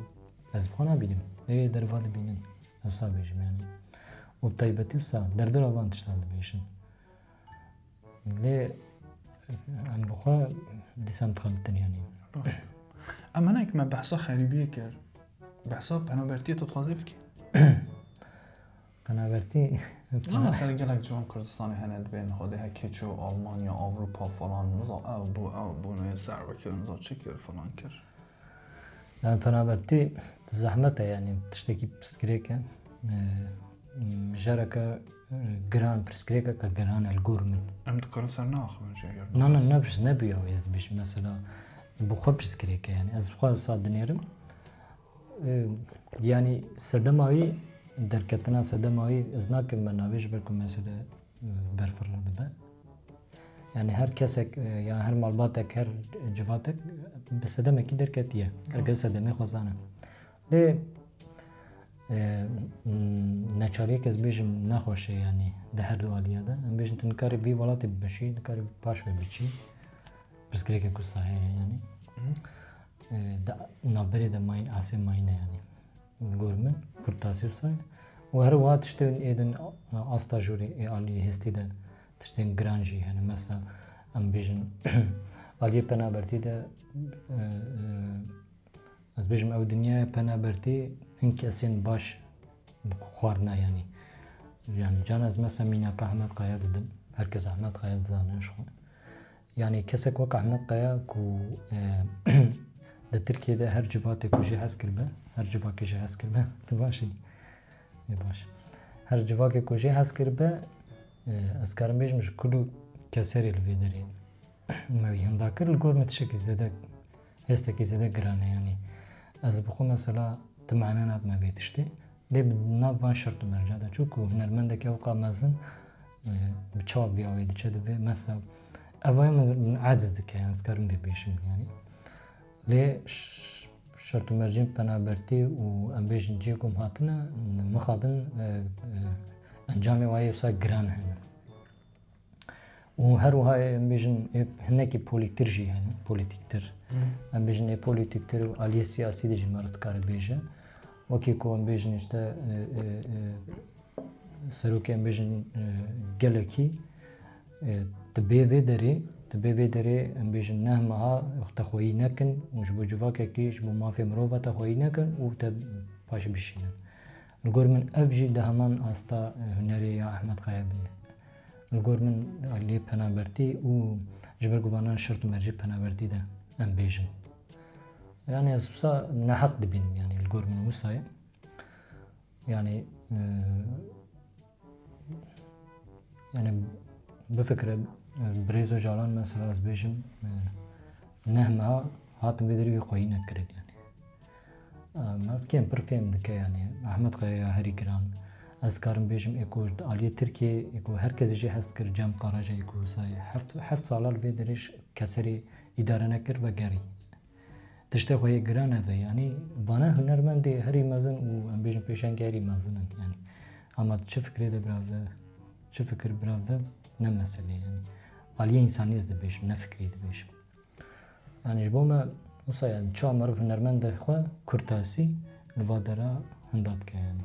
ez bi xwe nabînim. Ê derva dibînin. Ez wisa bêjim yani. Û taybetî wisa derdora van tiştan dibêjin. Lê em bi xwe dîsa em dixebitin yanî. Rast. Em hinek me behsa xerîbiyê kir. Behsa penabertiyê tu dixwazî bikî? Penabertî. Na, ser gelek ciwan Kurdistanê hene dibên xwedê hekê çû Almanya, Avrupa falan, niza ew bû, ew bû, nê ser bikir, niza çi kir, falan kir. Yani penabertî zehmet e, yani tiştekî pirsgirêk e. Ee, jareke, e, giran, pirsgirêkeke giran e li gor min. Em dikarin ser neaxivin jî eger. Na, na, ne pirs-, ne bi ya ez dibêjim mesela. Bi xwe pirsgirêk e yani. Ez xwe wisa dinêrim. Ee, yani sedema wî, derketina sedema wî ez nakim me navê ji ber ku mesela berfirre dibe. Yani her kesek, e, ya her malbatek, her civatek bi sedemekî derketiye. Her kes sedemê xwe zane. Lê, e, m, neçariyek ez bêjim nexweş e, yani di her du aliyê de. Em bêjin tu nikarî vî welatê bibeşî, nikarî paş ve biçî. Pirsgirêkek wisa heye yani. Hı. E, di navberê de mayîn, asê mayîne yani. Gor min, kurtasî wisa ye. Û her wiha tiştên êdin, asta jorê ê aliyê hêstî de tiştên giran jî hene. Mesela, em bêjin, aliyê penabertî de, e, e, ez bêjim, ew dinyaya penabertî hin kesên baş bi xwarina, yanî. Yanî, can ez mesela mînaka Ehmed Kaya didim. Herkes Ehmed Kaya dizane ji xwe. Yani kesek wek Ahmet Kaya ku, e, di Tirkiyê de her civatê ku jê hez kiribe, her civakê jê hez kiribe, tu baş î. Ê baş. Her civakê ku jê hez kiribe, e, ez karim bêjim ji kulû keserê li vê derê me wî hinda kir, li gor min tiştekî zêde, hêstekî zêde giran e, yani. Ez bi xwe mesela tu mane nadime vê tiştê. Lê bi nav van şert û merca de, çunku hunermendeke weka mezin, e, bi çawa vî awê diçe di vê, mesela, ev aya min, min aciz dike, yani, ez karim vê bêjim, yani. Lê ş-, şert û mercên penabertî û em bêjin cihê ku em hatine, mixabin, e, e, encamê wayê wisa giran hene. Û her wiha em bêjin, ê, hinekî polîktir jî hene, polîtîktir. Hı. Em bêjin ê polîtîktir û aliyê siyasî de jî meriv dikare bêje. Wekî ku em bêjin işte, e, e, e, serokê em bêjin, e, gelekî, e, tu bê vê derê, tu bê vê derê em bêjin neh meha te xweyî nekin û ji bo civakekî, ji bo mafê mirova te xweyî nekin û te paşî bişînin. Li gor min ev jî di heman asta, e, hunerê ya Ehmed Kaya de ye. Li gor min aliyê penabertî û ji ber ku vanan şert û mercê penabertî de em bêjin. Yani ez wisa neheq dibînim, yani li gor min wisa ye. Yani, e, yani bifikire, e, Birêz Ocalan mesela ez bêjim, e, neh meha hatin vê derê wî xweyî nekirin yani. Em, ev kêm pir fêm dike, yani, Ahmet Kaya ya herî giran. Ez karim bêjim, ê ku di aliyê Tirkiyê, ê ku her kesî jê hez dikir, Cem Karaca, ê ku wisa ye heft, heft sala li vê derê ji keserî îdare nekir, vegerî. Tiştê xwe yê giran ev e, yani, vana hunermendê herî mezin û em bêjin pêşengê herî mezin in, yani. Ama çi fikrê de bira ve, çi fikir bira ve, ne meselê, yani. Aliyê însanî ez dibêjim, ne fikrî dibêjim. Yani ji bo me wisa, yani çawa meriv hunermendê xwe kurtasî li va dera hinda dike yani.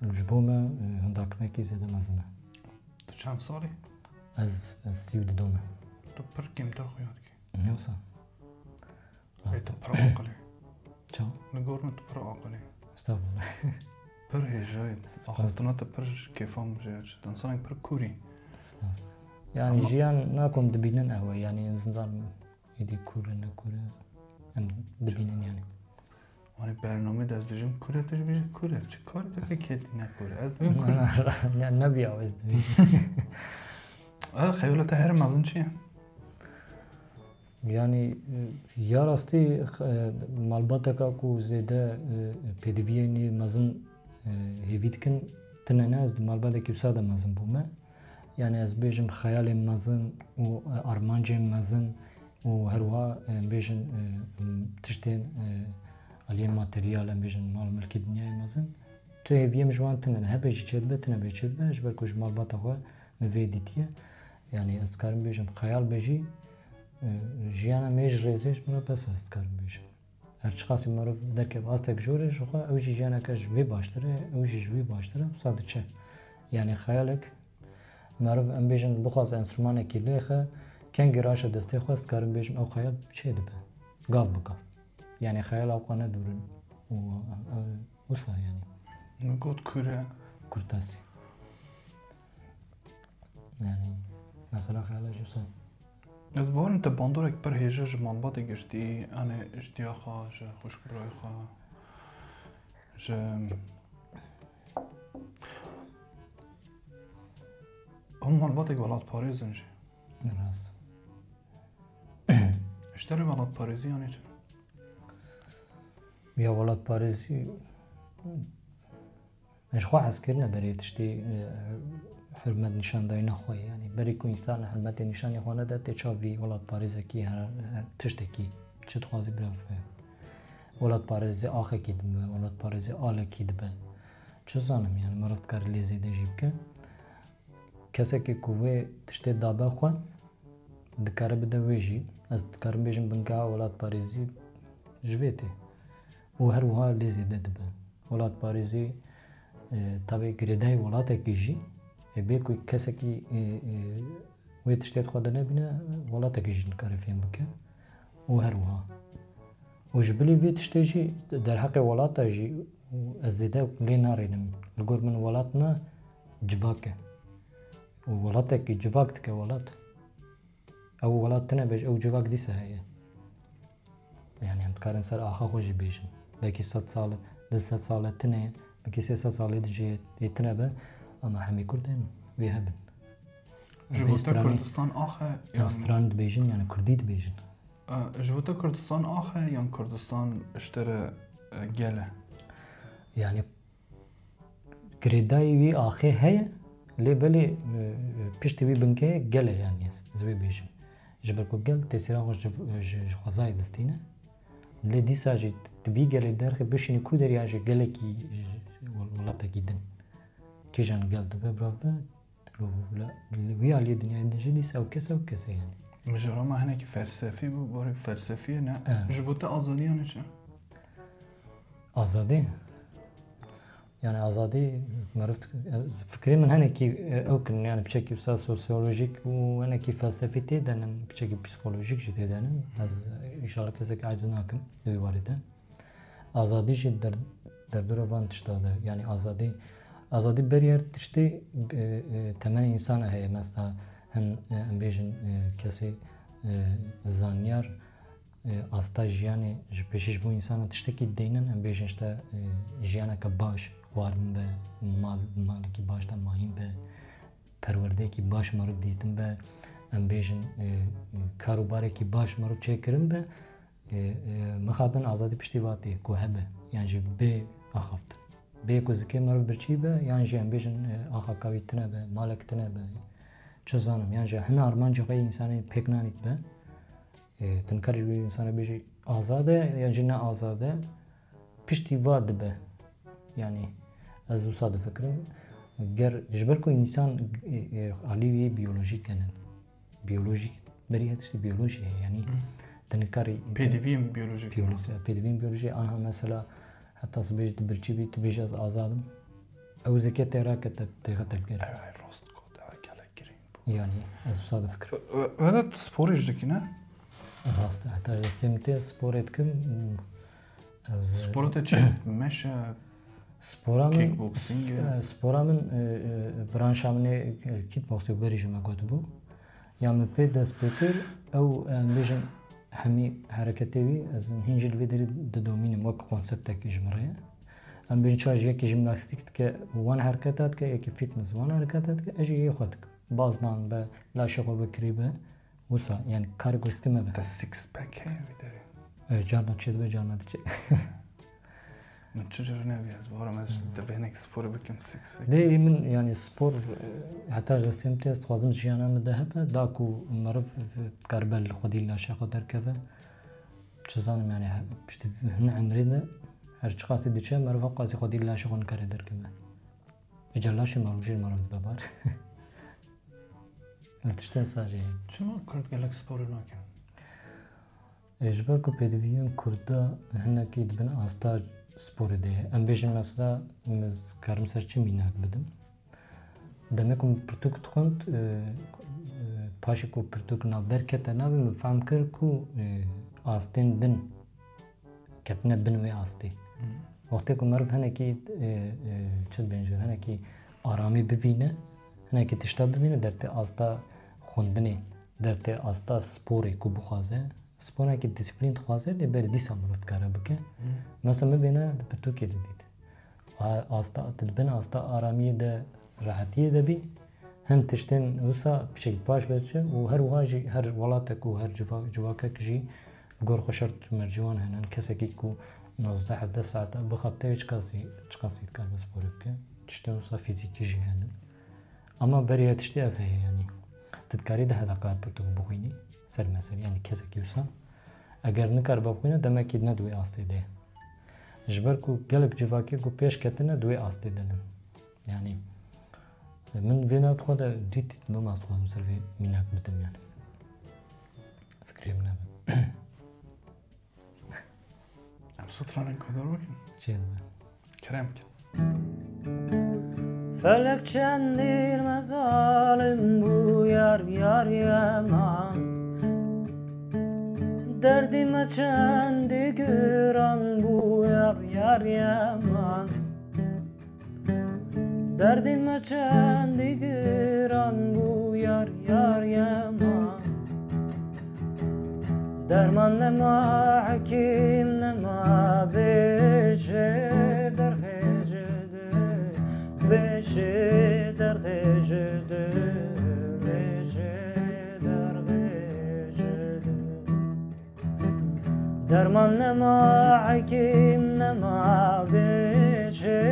Ji bo me, e, hundakirinekî zêde mezin e. Tu çend salî? Ez, ez sî û du dom e. Tu pir kêmtir xuya dikî. Yoksa. Rast. Tu pir aqil î. Ça? Li gor min tu pir aqil î. Estağfurullah. Pir hêja yî. Spas. Axaftina te pir ji kêfa min jê diçe. Tu însanekî pir kûr î. Spas. Yani ama jiyan nakom dibînin ew e. Yani ez nizanim êdî kûr e, ne kûr e. Em dibînin yani. Wanê bernamê de ez dijim kûr e, tu jî bêjî kûr e. Çi karê te pê ketî ne kûr e? Ez dibêm kûr e. Ne, ne, ne, ne biya ez dibêm. E, xeyala te her mezin çi ye? Yani, e, ya rastî, e, malbateka ku zêde, e, pêdiviyê nî mezin, e, hêvî dikin, tine ne, ez di malbatekî wisa de mezin bûme. Yani, ez bêjim xeyalên mezin û, e, armancên mezin û her wiha, e, em bêjin, e, em, tiştên, e, aliyê materyal, em bêjin mal milkê dinyayê mezin. Tu hêviyê min ji wan tine ne. Hebe jî çêdibe, tine be çêdibe, ji ber ku ji malbata xwe min vê dîtiye. Yani, ez dikarim bêjim, xeyal be jî, e, jiyana me ji rêzê ji min re bes e, ez dikarim bêjim. Her çiqasî meriv derkeve astek jor e, ji xwe ew jî jiyaneke ji vê baştir e, ew jî ji wî baştir e, wisa diçe. Yani, xeyalek meriv, em bêjin, bixwaze enstrûmanekî lêxe, kengî raşe destê xwe, ez dikarim bêjim, ew xeyal çêdibe. Gav bi gav. Yani, xeyala xwe ne dûr in. Û, e, e, wisa yani. Min got kûr e. Kurtasî. Yani, mesela xeyala jî wisa. Ez bawerim te bandorek pir hêja ji malbatê giştî, yani ji diya xwe, ji xwişk birayê xwe, ji hûn malbatek welatparêz in jî. Rast. Ji te re welatparêzî yanê çi? Ya welatparêzî, ji xwe hezkirine berê tiştê, e, hurmet nîşandayîna xwe ye. Yani berê ku însan hurmetê nîşanê xwe nede, tê çav vî welatparêzekî her, her tiştekî çi dixwazî birevê. Welatparêzê axekî dibe, welatparêzê alekî dibe. Çi zanim yani, meriv dikare lê zêde jî bike. Kesekî ku vê tiştê dabe xwe, dikare bide wê jî. Ez dikarim bêjim bingeha welatparêzî ji vê tê. Û her wiha lê zêde dibe. Welatparêzî, e, tabî girêdayî welatekî jî, e, bê ku kesekî, e, e, wê tiştê di xwe de nebîne, welatekî jî nikare fêm bike. Û her wiha. Û ji bilî vê tiştê jî derheqê welata jî ez zêde lê narênim. Li gor min welat ne, civak e. Û welatekî civak dike welat. Ew welat tine be, ew civak dîsa heye. Yani em dikarin ser axa xwe jî bêjin. Belkî sed sal, du sed sal e tine ye, belkî sê sed salê di jê yê tine be, ama hemî Kurd ên wê hebin. Ji bo te Kurdistan ax e, yan stranî dibêjin, yani Kurdî dibêjin. E, ji bo te Kurdistan ax e, yan Kurdistan ji te re, e, gel e? Yani girêdayî wî axê heye, lê belê, e, piştî wî binkeyê gel e, yani ez, ez vê bêjim. Ji ber ku gel tesîra xwe ji, ji, ji xwezayê distîne. Lê dîsa jî tu vî gelê derxî bişînî ku derê, ya ji gelekî, ji, ji wel-, welatekî din. Kîjan gel dibe, birav be, li, li, li wî aliyê dinyayê din jî dîsa ew kes, ew kes e yani. Mijara me hinekî felsefî bû, barê felsefiyê ne. Evet. Ji bo te azadiya ne çi? Azadî? Yani azadî, meriv, fikrê min hinekî, e, ew kin, yani piçekî wisa sosyolojîk û hinekî felsefî tê de nin, piçekî psîkolojîk jî tê de nin. Ez, e, înşallah kesekî aciz nakim di wî warê de. Azadî jî der-, derdora van tişta de, yani azadî, azadî berî her tiştê, e, e, temenê însana heye. Mesela hin, e, em bêjin, e, kesê, e, zanyar, e, asta jiyanê ji pêşî ji bo însana tiştekî deynin, em bêjin işte, e, jiyaneke baş, xwarin be, mal, malekî baş de mayîn be, perwerdeyekî baş meriv dîtin be, em bêjin, e, e, karûbarekî baş meriv çêkirin be, e, e, mixabin azadî piştî va tê ku hebe, yan jî bê axaftin. Bê ku zikê meriv birçî be, yan jî em bêjin, e, axaka wî tine be, malek tine be, çi zanim, yan jî hin armancê xwe yê însanê pêk nanît be. E, tu nikare ji wî însana bêjî azad e, yan jî ne azad e, piştî va dibe. Yani, ez wisa difikirim. Ger, ji ber ku însan, e, e, alî wî biyolojîk e nin. Biyolojîk, berî her tiştî biyolojî ye. Yani, Hmm. tu nikarî Pêdiviyên biyolojîk. Biyolojîk, pêdiviyên biyolojî, anha mesela, heta sibê jî tu birçî bî, tu bêjî ez azad im. Ew zêke tê rake te, têxe tevgerê. Ew, ew rost got, ew gelek girîng bû. Yanî, ez wisa difikirim. We, we de tu sporê jî dikî, ne? Rast e, heta ji destê min tê sporê dikim. Ez Spora te çi? Meşe, Spora min, kickboxing e? e, spora min, e, e, branşa min ê, e, kickboxing berî ji me gotibû. Ya min pê dest pê kir, ew, em bêjin, hemî hereketê wî, ez hîn jî li vê derê didomînim, wek konseptekî ji min re ye. Em bêjin, çawa ji yekî jîmnastîk dike, wan hereketa dike, yekî fitness, wan hereketa dike, ez jî yê xwe dikim. Bazdan be, laşê xwe vekirî be, wisa, yani karê ku ez dikim ev e. Te six pack heye vê derê? E, carna çêdibe, carna diçe. Min çi cure nebî ez, barim ez dibênek spor bikim, six pack. Dê min, yani spor, e, heta ji destê min tê, ez dixwazim jiyana min de hebe, da ku meriv karibe li xwedî laşê xwe derkeve. Çi zanim, yani, he-, piştî hin emrê de her çiqasî diçe, meriv hewqasî xwedî laşê xwe nikare derkeve. Îca laşê meriv jî meriv dibe bar. Li tiştên sacê. Çima Kurd gelek sporê nakin? Ê, ji ber ku pêdiviyên Kurda hinekî di bin asta sporê de ye. Em bêjin mesela, min karim ser çi mînak bidim? Demê ku min pirtûk dixwend, e, e, paşê ku pirtûk nav derkete navê, min fehm kir ku, e, astên din ketine bin wê astê. Hmm. Wextê ku meriv hinekî, e, e, çi dibên jê, hinekî aramî bivîne, hinekî tişta bivîne, dertê asta xwendinê, dertê asta sporê ku bixwaze, sporekî disiplîn dixwaze, lê berî dîsa meriv dikare bike. Hmm. Mesela min vêna di pirtûkê de dît. A-, asta, tu di bin asta aramiyê de, rehetiyê de bî, hin tiştên wisa piçek paş ve diçe û her wiha jî her welatek û her civa-, civakek jî li gor xwe şert û mercî wan hene. Kesekî ku nozdeh hevdeh saeta bixebite wê çiqasî, çiqasî dikare sporê bike. Tiştên wisa fîzîkî jî hene. Ama berê tiştê ev heye, yanî tu dikarî deh deqe pirtûk bixwînî ser mesel, yanî kesekî wisa eger nikaribe bixwîne, demekî ne di wê astê de ye. Ji ber ku gelek civakê ku pêş ketine di wê astê de ne. Yanî, min vê nav xwe de dît, bima ez dixwazim ser vê mînak bidim, yanî. Fikrê min ev e. Em stranên guhdar bikin. Çê dibe. Kerem kin. Felek çendî me zalim bû, yar, yar yeman. Derdî me çendî giran bû, yar, yar yeman. Derdî me çendî giran bû, yar, yar yeman. Derman nema, hekîm nema, vêjê derxê ji dil, vêjê derxê ji dil, vêjê derxê ji dil. Derman nema, hekîm nema, vêjê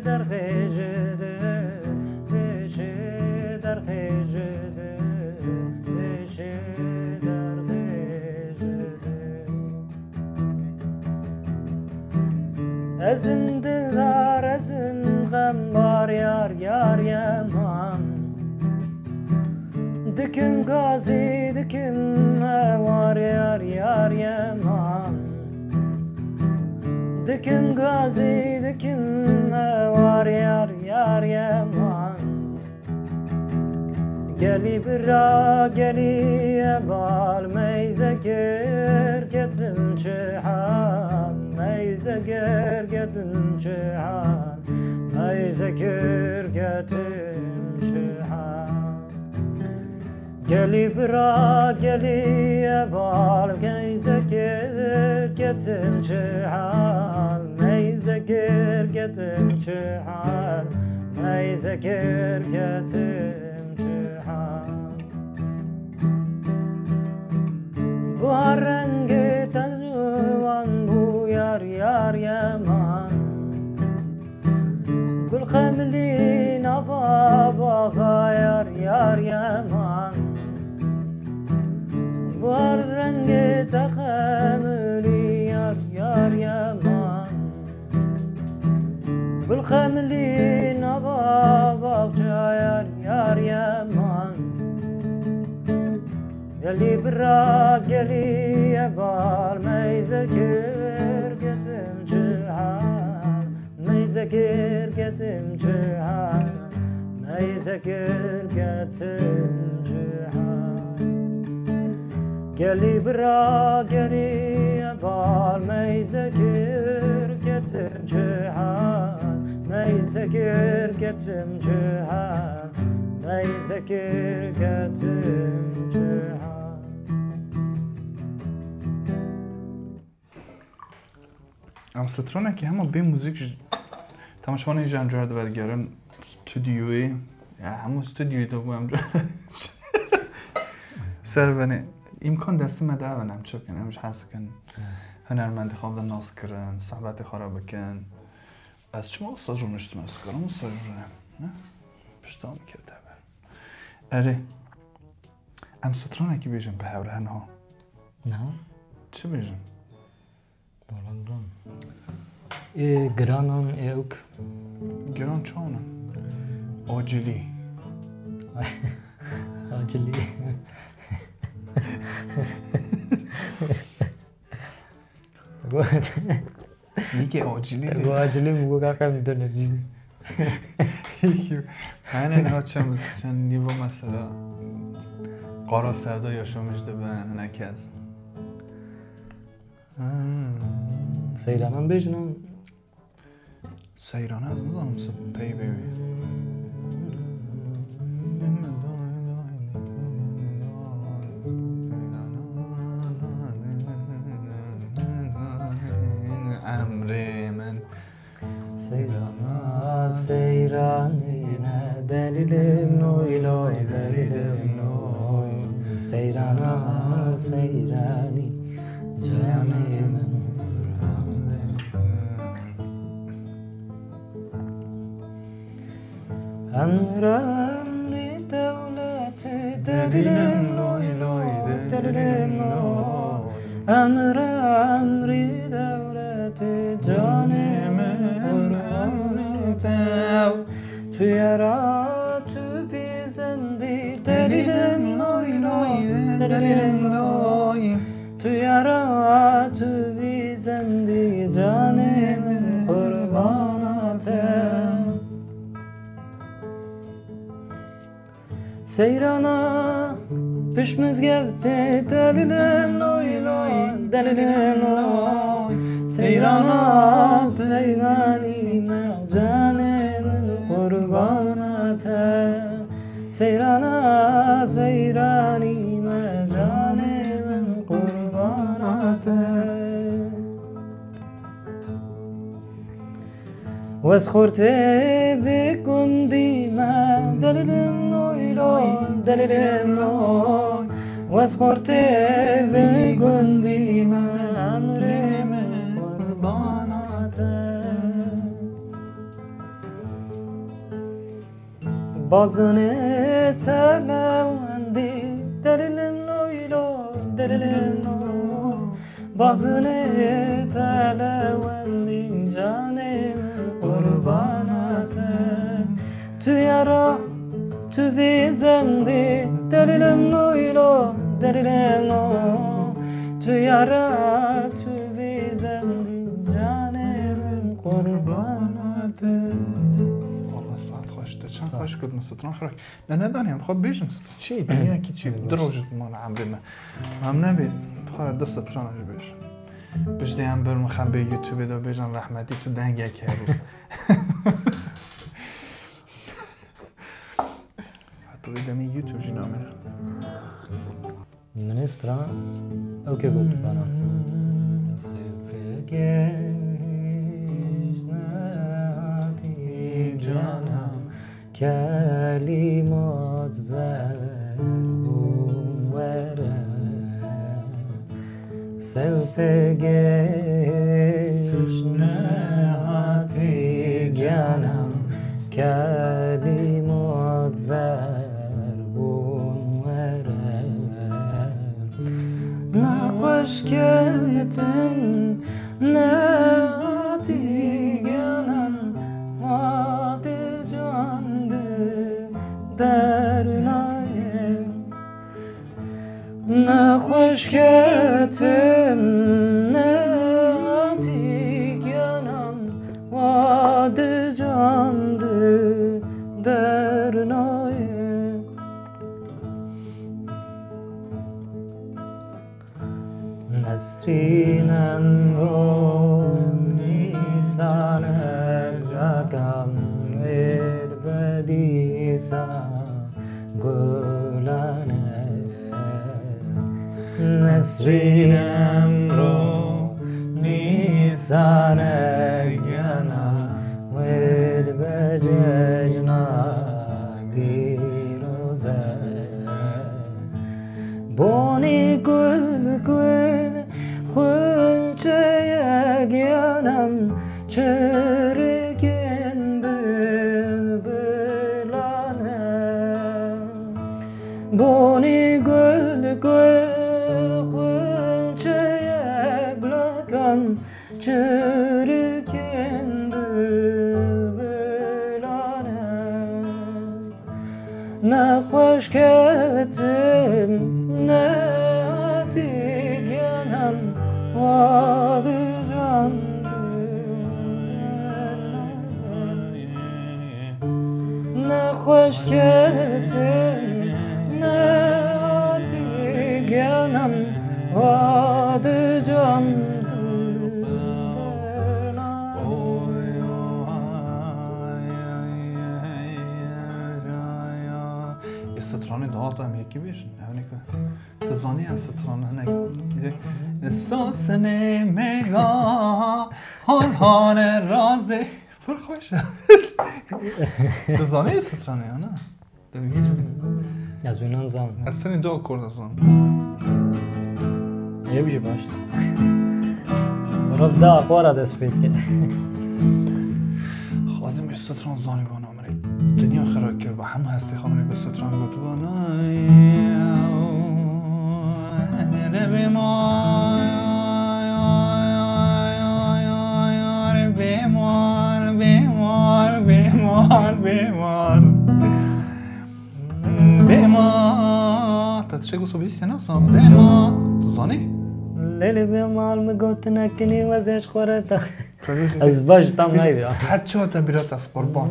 derxê ji dil, vêjê derxê ji dil, vêjê derxê ji dil. Ezim dildar, ezim xembar, yar, yar yeman. Dikim gazî, dikim hewar, yar, yar yeman. Dikim gazî, dikim hewar, yar, yar yeman. Gelî bira, gelî heval, meyze kir ketim çi hal, meyze kir ketim çi hal, meyze kir ketim çi hal. Gelî bira, gelî heval, meyze kir ketim çi hal, meyze kir ketim çi hal, meyze kir ketim çi hal. Buhar rengê te ciwan bû, yar, yar yeman. Gul xemilî nava baxa, yar, yar yeman. Buhar rengê te xemilî, yar, yar yeman. Gul xemilî nava baxça, yar, yar yeman. Gelî bira, gelî heval, meyze kir ketim çi hal, meyze Meyzekir getim cihan, meyzekir getim cihan. Gelî bira gelî heval, meyzekir getim cihan, meyzekir getim cihan, meyzekir getim cihan. Em stranekî hema bê muzîk ji temaşevanên jî em cara dibe digerin studyoyê. Ya hemû studyoyê de bû em cara ser venê. Îmkan destê me de ev in, em çi bikin, em jî hez dikin hunermendê xwe bidin nas kirin, sohbetê xwe re bikin. Ez çima wisa rûniştim, ez karim wisa rûnim, ne? Pişta min kevte ber. Erê. Em stranekî bêjin bi hev re niha. Niha? Çi bêjin? Wala nizanim. Ê giranan ê ewk. Giran çawan in? Acilî. Acilî. Got. Yekê acilî Te dê. Got acilî min got kaka min dönercî. Hene niha çend, çend nîvo mesela qara sevda yaşamış dibe hinek kes. Hmm. Seyranan bêjin an. Seyrana ez nizanim se pey bê wî. Emrê min. Seyrana, seyranîne, delîlim loy loy, delîlim loy. Seyrana, seyranî, canê min. Emre emrî dewletî delîlim loy loy, delîlim loy. Emre emrî dewletî canê min qurbanê te. Tu yara tu vî zendî delîlim loy loy, delîlim loy. Tu yara tu vî zendî canê min qurbana te. Seyrana pişt mizgeftê delîlim loy loy, delîlim loy. Seyrana seyranî me canê min qurbana te. Seyrana seyranî me canê min qurbana te. Wes xortê vê gundî me delîlim loy loy, delîlim loy. Wes xortê vê gundî me emrê min qurbana te. Bazinê te lewendî, delîlim loy loy, delîlim loy. Bazinê te lewendî, canê min qurbana te. Tu yara, tu vî zendî, delîlim loy loy, delîlim loy. Tu yara, tu vî zendî, canê min qurbana te. Wala saet xweş, te çend xweş got, min stran xweş. Ne, ne, danê, em xwe bêjin st-, çi, dinyakî çi, du roj ji mala emrê me. Em nebê, xwe du stran ji bêj. Piştê em bir min xem bê YouTube de bêjin rehmetî çi dengek hebû. Heta wê demê YouTube jî namêne. Ministra ew kê got bana. Sifê gêj nehatî cana, kelîmat zer bûn were. Sifê gêj nehatî gana, kelîmat zer bûn were. Nexweş ketin nehatî gana, ma tê can di derûnayê. Nexweş ketim nehatî giyanan, wa Di can di dernayê. Nesrîn emro nîsane, cakan wê dibe dîsa gulane. Nesrîn emro nîsane, gena wê dibe cejna pîroze. Bonî gul gul xulçeye giyanem, çirikên bilbilane. Bonî gul gul xulçeye blakan, çirikên bilbilane. Ne xweş ketim, ne hatî genem, wa di can. Ne xweş ketim, ne hatî genem, wa di can. Ê stranê dihata em yekî bêjin, ew ne ku. Tu zanî em stran hinek. Sosine mega hal hale razê. Pir xweş e. Tu zanî stranê ya ne? Te bihîstî. Ez wî nan zanim. Ez tenê du akorda zanim. Ew jî baş. Mirov da akora dest pê dike. Xwazim wî stran zanî bana. Dinya xira kir, bi hemû hestê xwe min ê bi stran gotiba, nay. Lê bê mal, bê mal, bê mal, bê mal, bê mal. Bê mal. Te tiştek wisa bihîstiye, ne wisa? Bê mal. Tu zanî? Lê lê bê mal, min got, nekinî wezê ji xwe re te. Ez baş tam nayê. Her çi hate bîra te, ez qurban.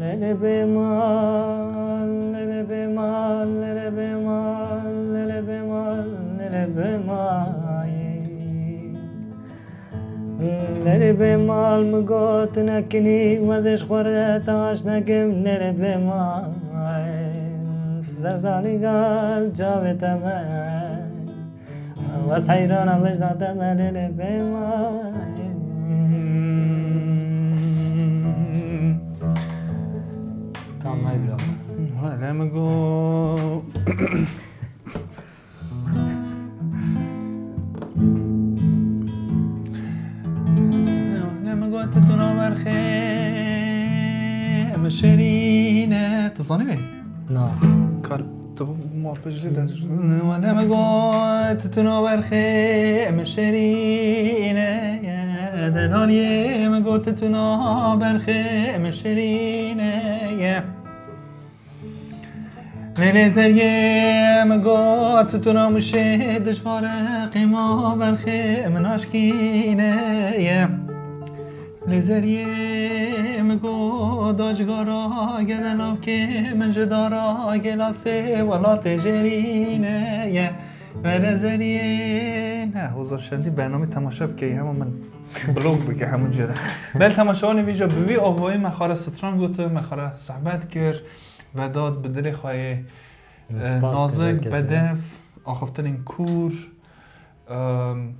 Lê lê bê mal, lê lê bê mal, lê lê bê mal, lê lê bê mal, lê lê bê mal. Lê lê bê mal, min got nekinî, wezê ji xwe re taş nekim, lê lê bê mal. Serdanî gal çavê te me. Wes heyran a wijda te me lê lê bê ma. Tam nayê bira. Hele mi go. Hele mi go, tu tuna berxê, em şerîne. Tu zanî wê? Na. Kar. Tu muhabbet ji dest. Wele me got, tu naberxê, em şerîne ye. Delaliyê me got, tu naberxê, em şerîne ye. Lê lê zeriyê me got, tu namuşê dijware, qîma berxê, em naşkîne ye. Lê zeriyê min got, da cigara gele navkê min ji dara gelasê welatê jêrîne ye. Were zeriyê ne, Hozan Şendî bernamê temaşe bike, hema min blok bike hemû cihê de. Bel temaşevanê vîca bi vî avayî me xwe re stran gotin, me xwe re sohbet kir, Vedat bi dilê xwe yê, e, nazik, bedev, axaftinên kûr, em,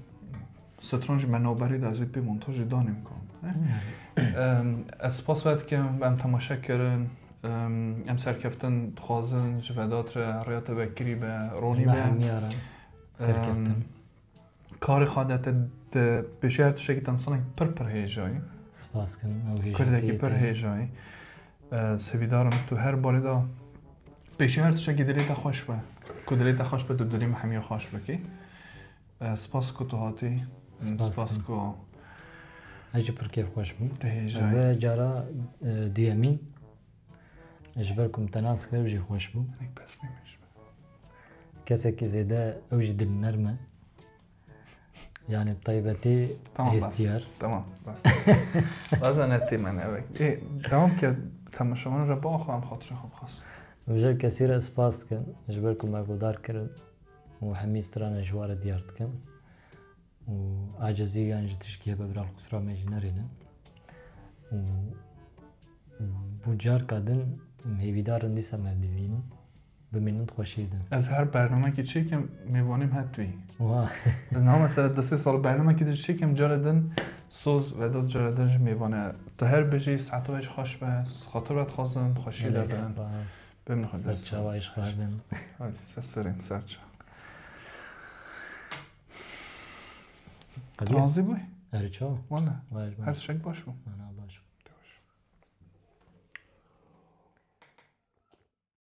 Stran jî me navberê de ez ê pê montajê danêm kan. Em, ez spas we dikim, em temaşe kirin, em, em serkeftin dixwazin ji Vedat re, rêya te vekirî be, ronî be. Em, karê xwe de te di pêşiya her tiştekî te însanek pir pir hêjayî. Spas kim, ew hêjatiyê te. Kurdekî pir hêjayî. Ez hêvîdar im tu her barê de pêşiya her tiştekî dilê te xweş be. Ku dilê te xweş be, tu dilê me hemiya xweş bikî. E, spas ku tu hatî. Spas ku. Ez jî pir kêfxweş bûm. Te hêjayî. Vê cara, e, duyemîn. Ji ber ku min te nas kir, ew jî xweş bû. Hinek pesnê min jî be. Kesekî zêde ew jî dilnerm e. Yani taybetî Tamam, bas. hêstiyar. Tamam, bas. Bazen etî me ne bek. Ê, tamam ke temaşevanê re baxwe em xatirê xwe bixwazin. Ji kesî re spas dikim ji ber ku me guhdar kirin û hemî strana ji we re diyar dikim. Û acizî yan ji tişkî hebe bira li qusura me jî nerênin. Û bû carka din hêvîdar in dîsa me divînin. Bimînin di xweşiyê de. Ez her bernamekî çêkim mêvanê min hene tu yî. Wa. Ez niha mesela du sê sal bernamekî din çêkim, cara din soz Vedat, cara din jî mêvane. Tu her bijî, saeta we jî xweş be, xatir we dixwazim, xweşiyê de Gelek bin. spas. Bimînin xwe. Ser çava jî xwe bin. Hadi, ser serê min, ser çav. Qediye. Razî bûy? Erê çawa? Wala. Vay, vay. Her tiştek baş bû. Ana baş.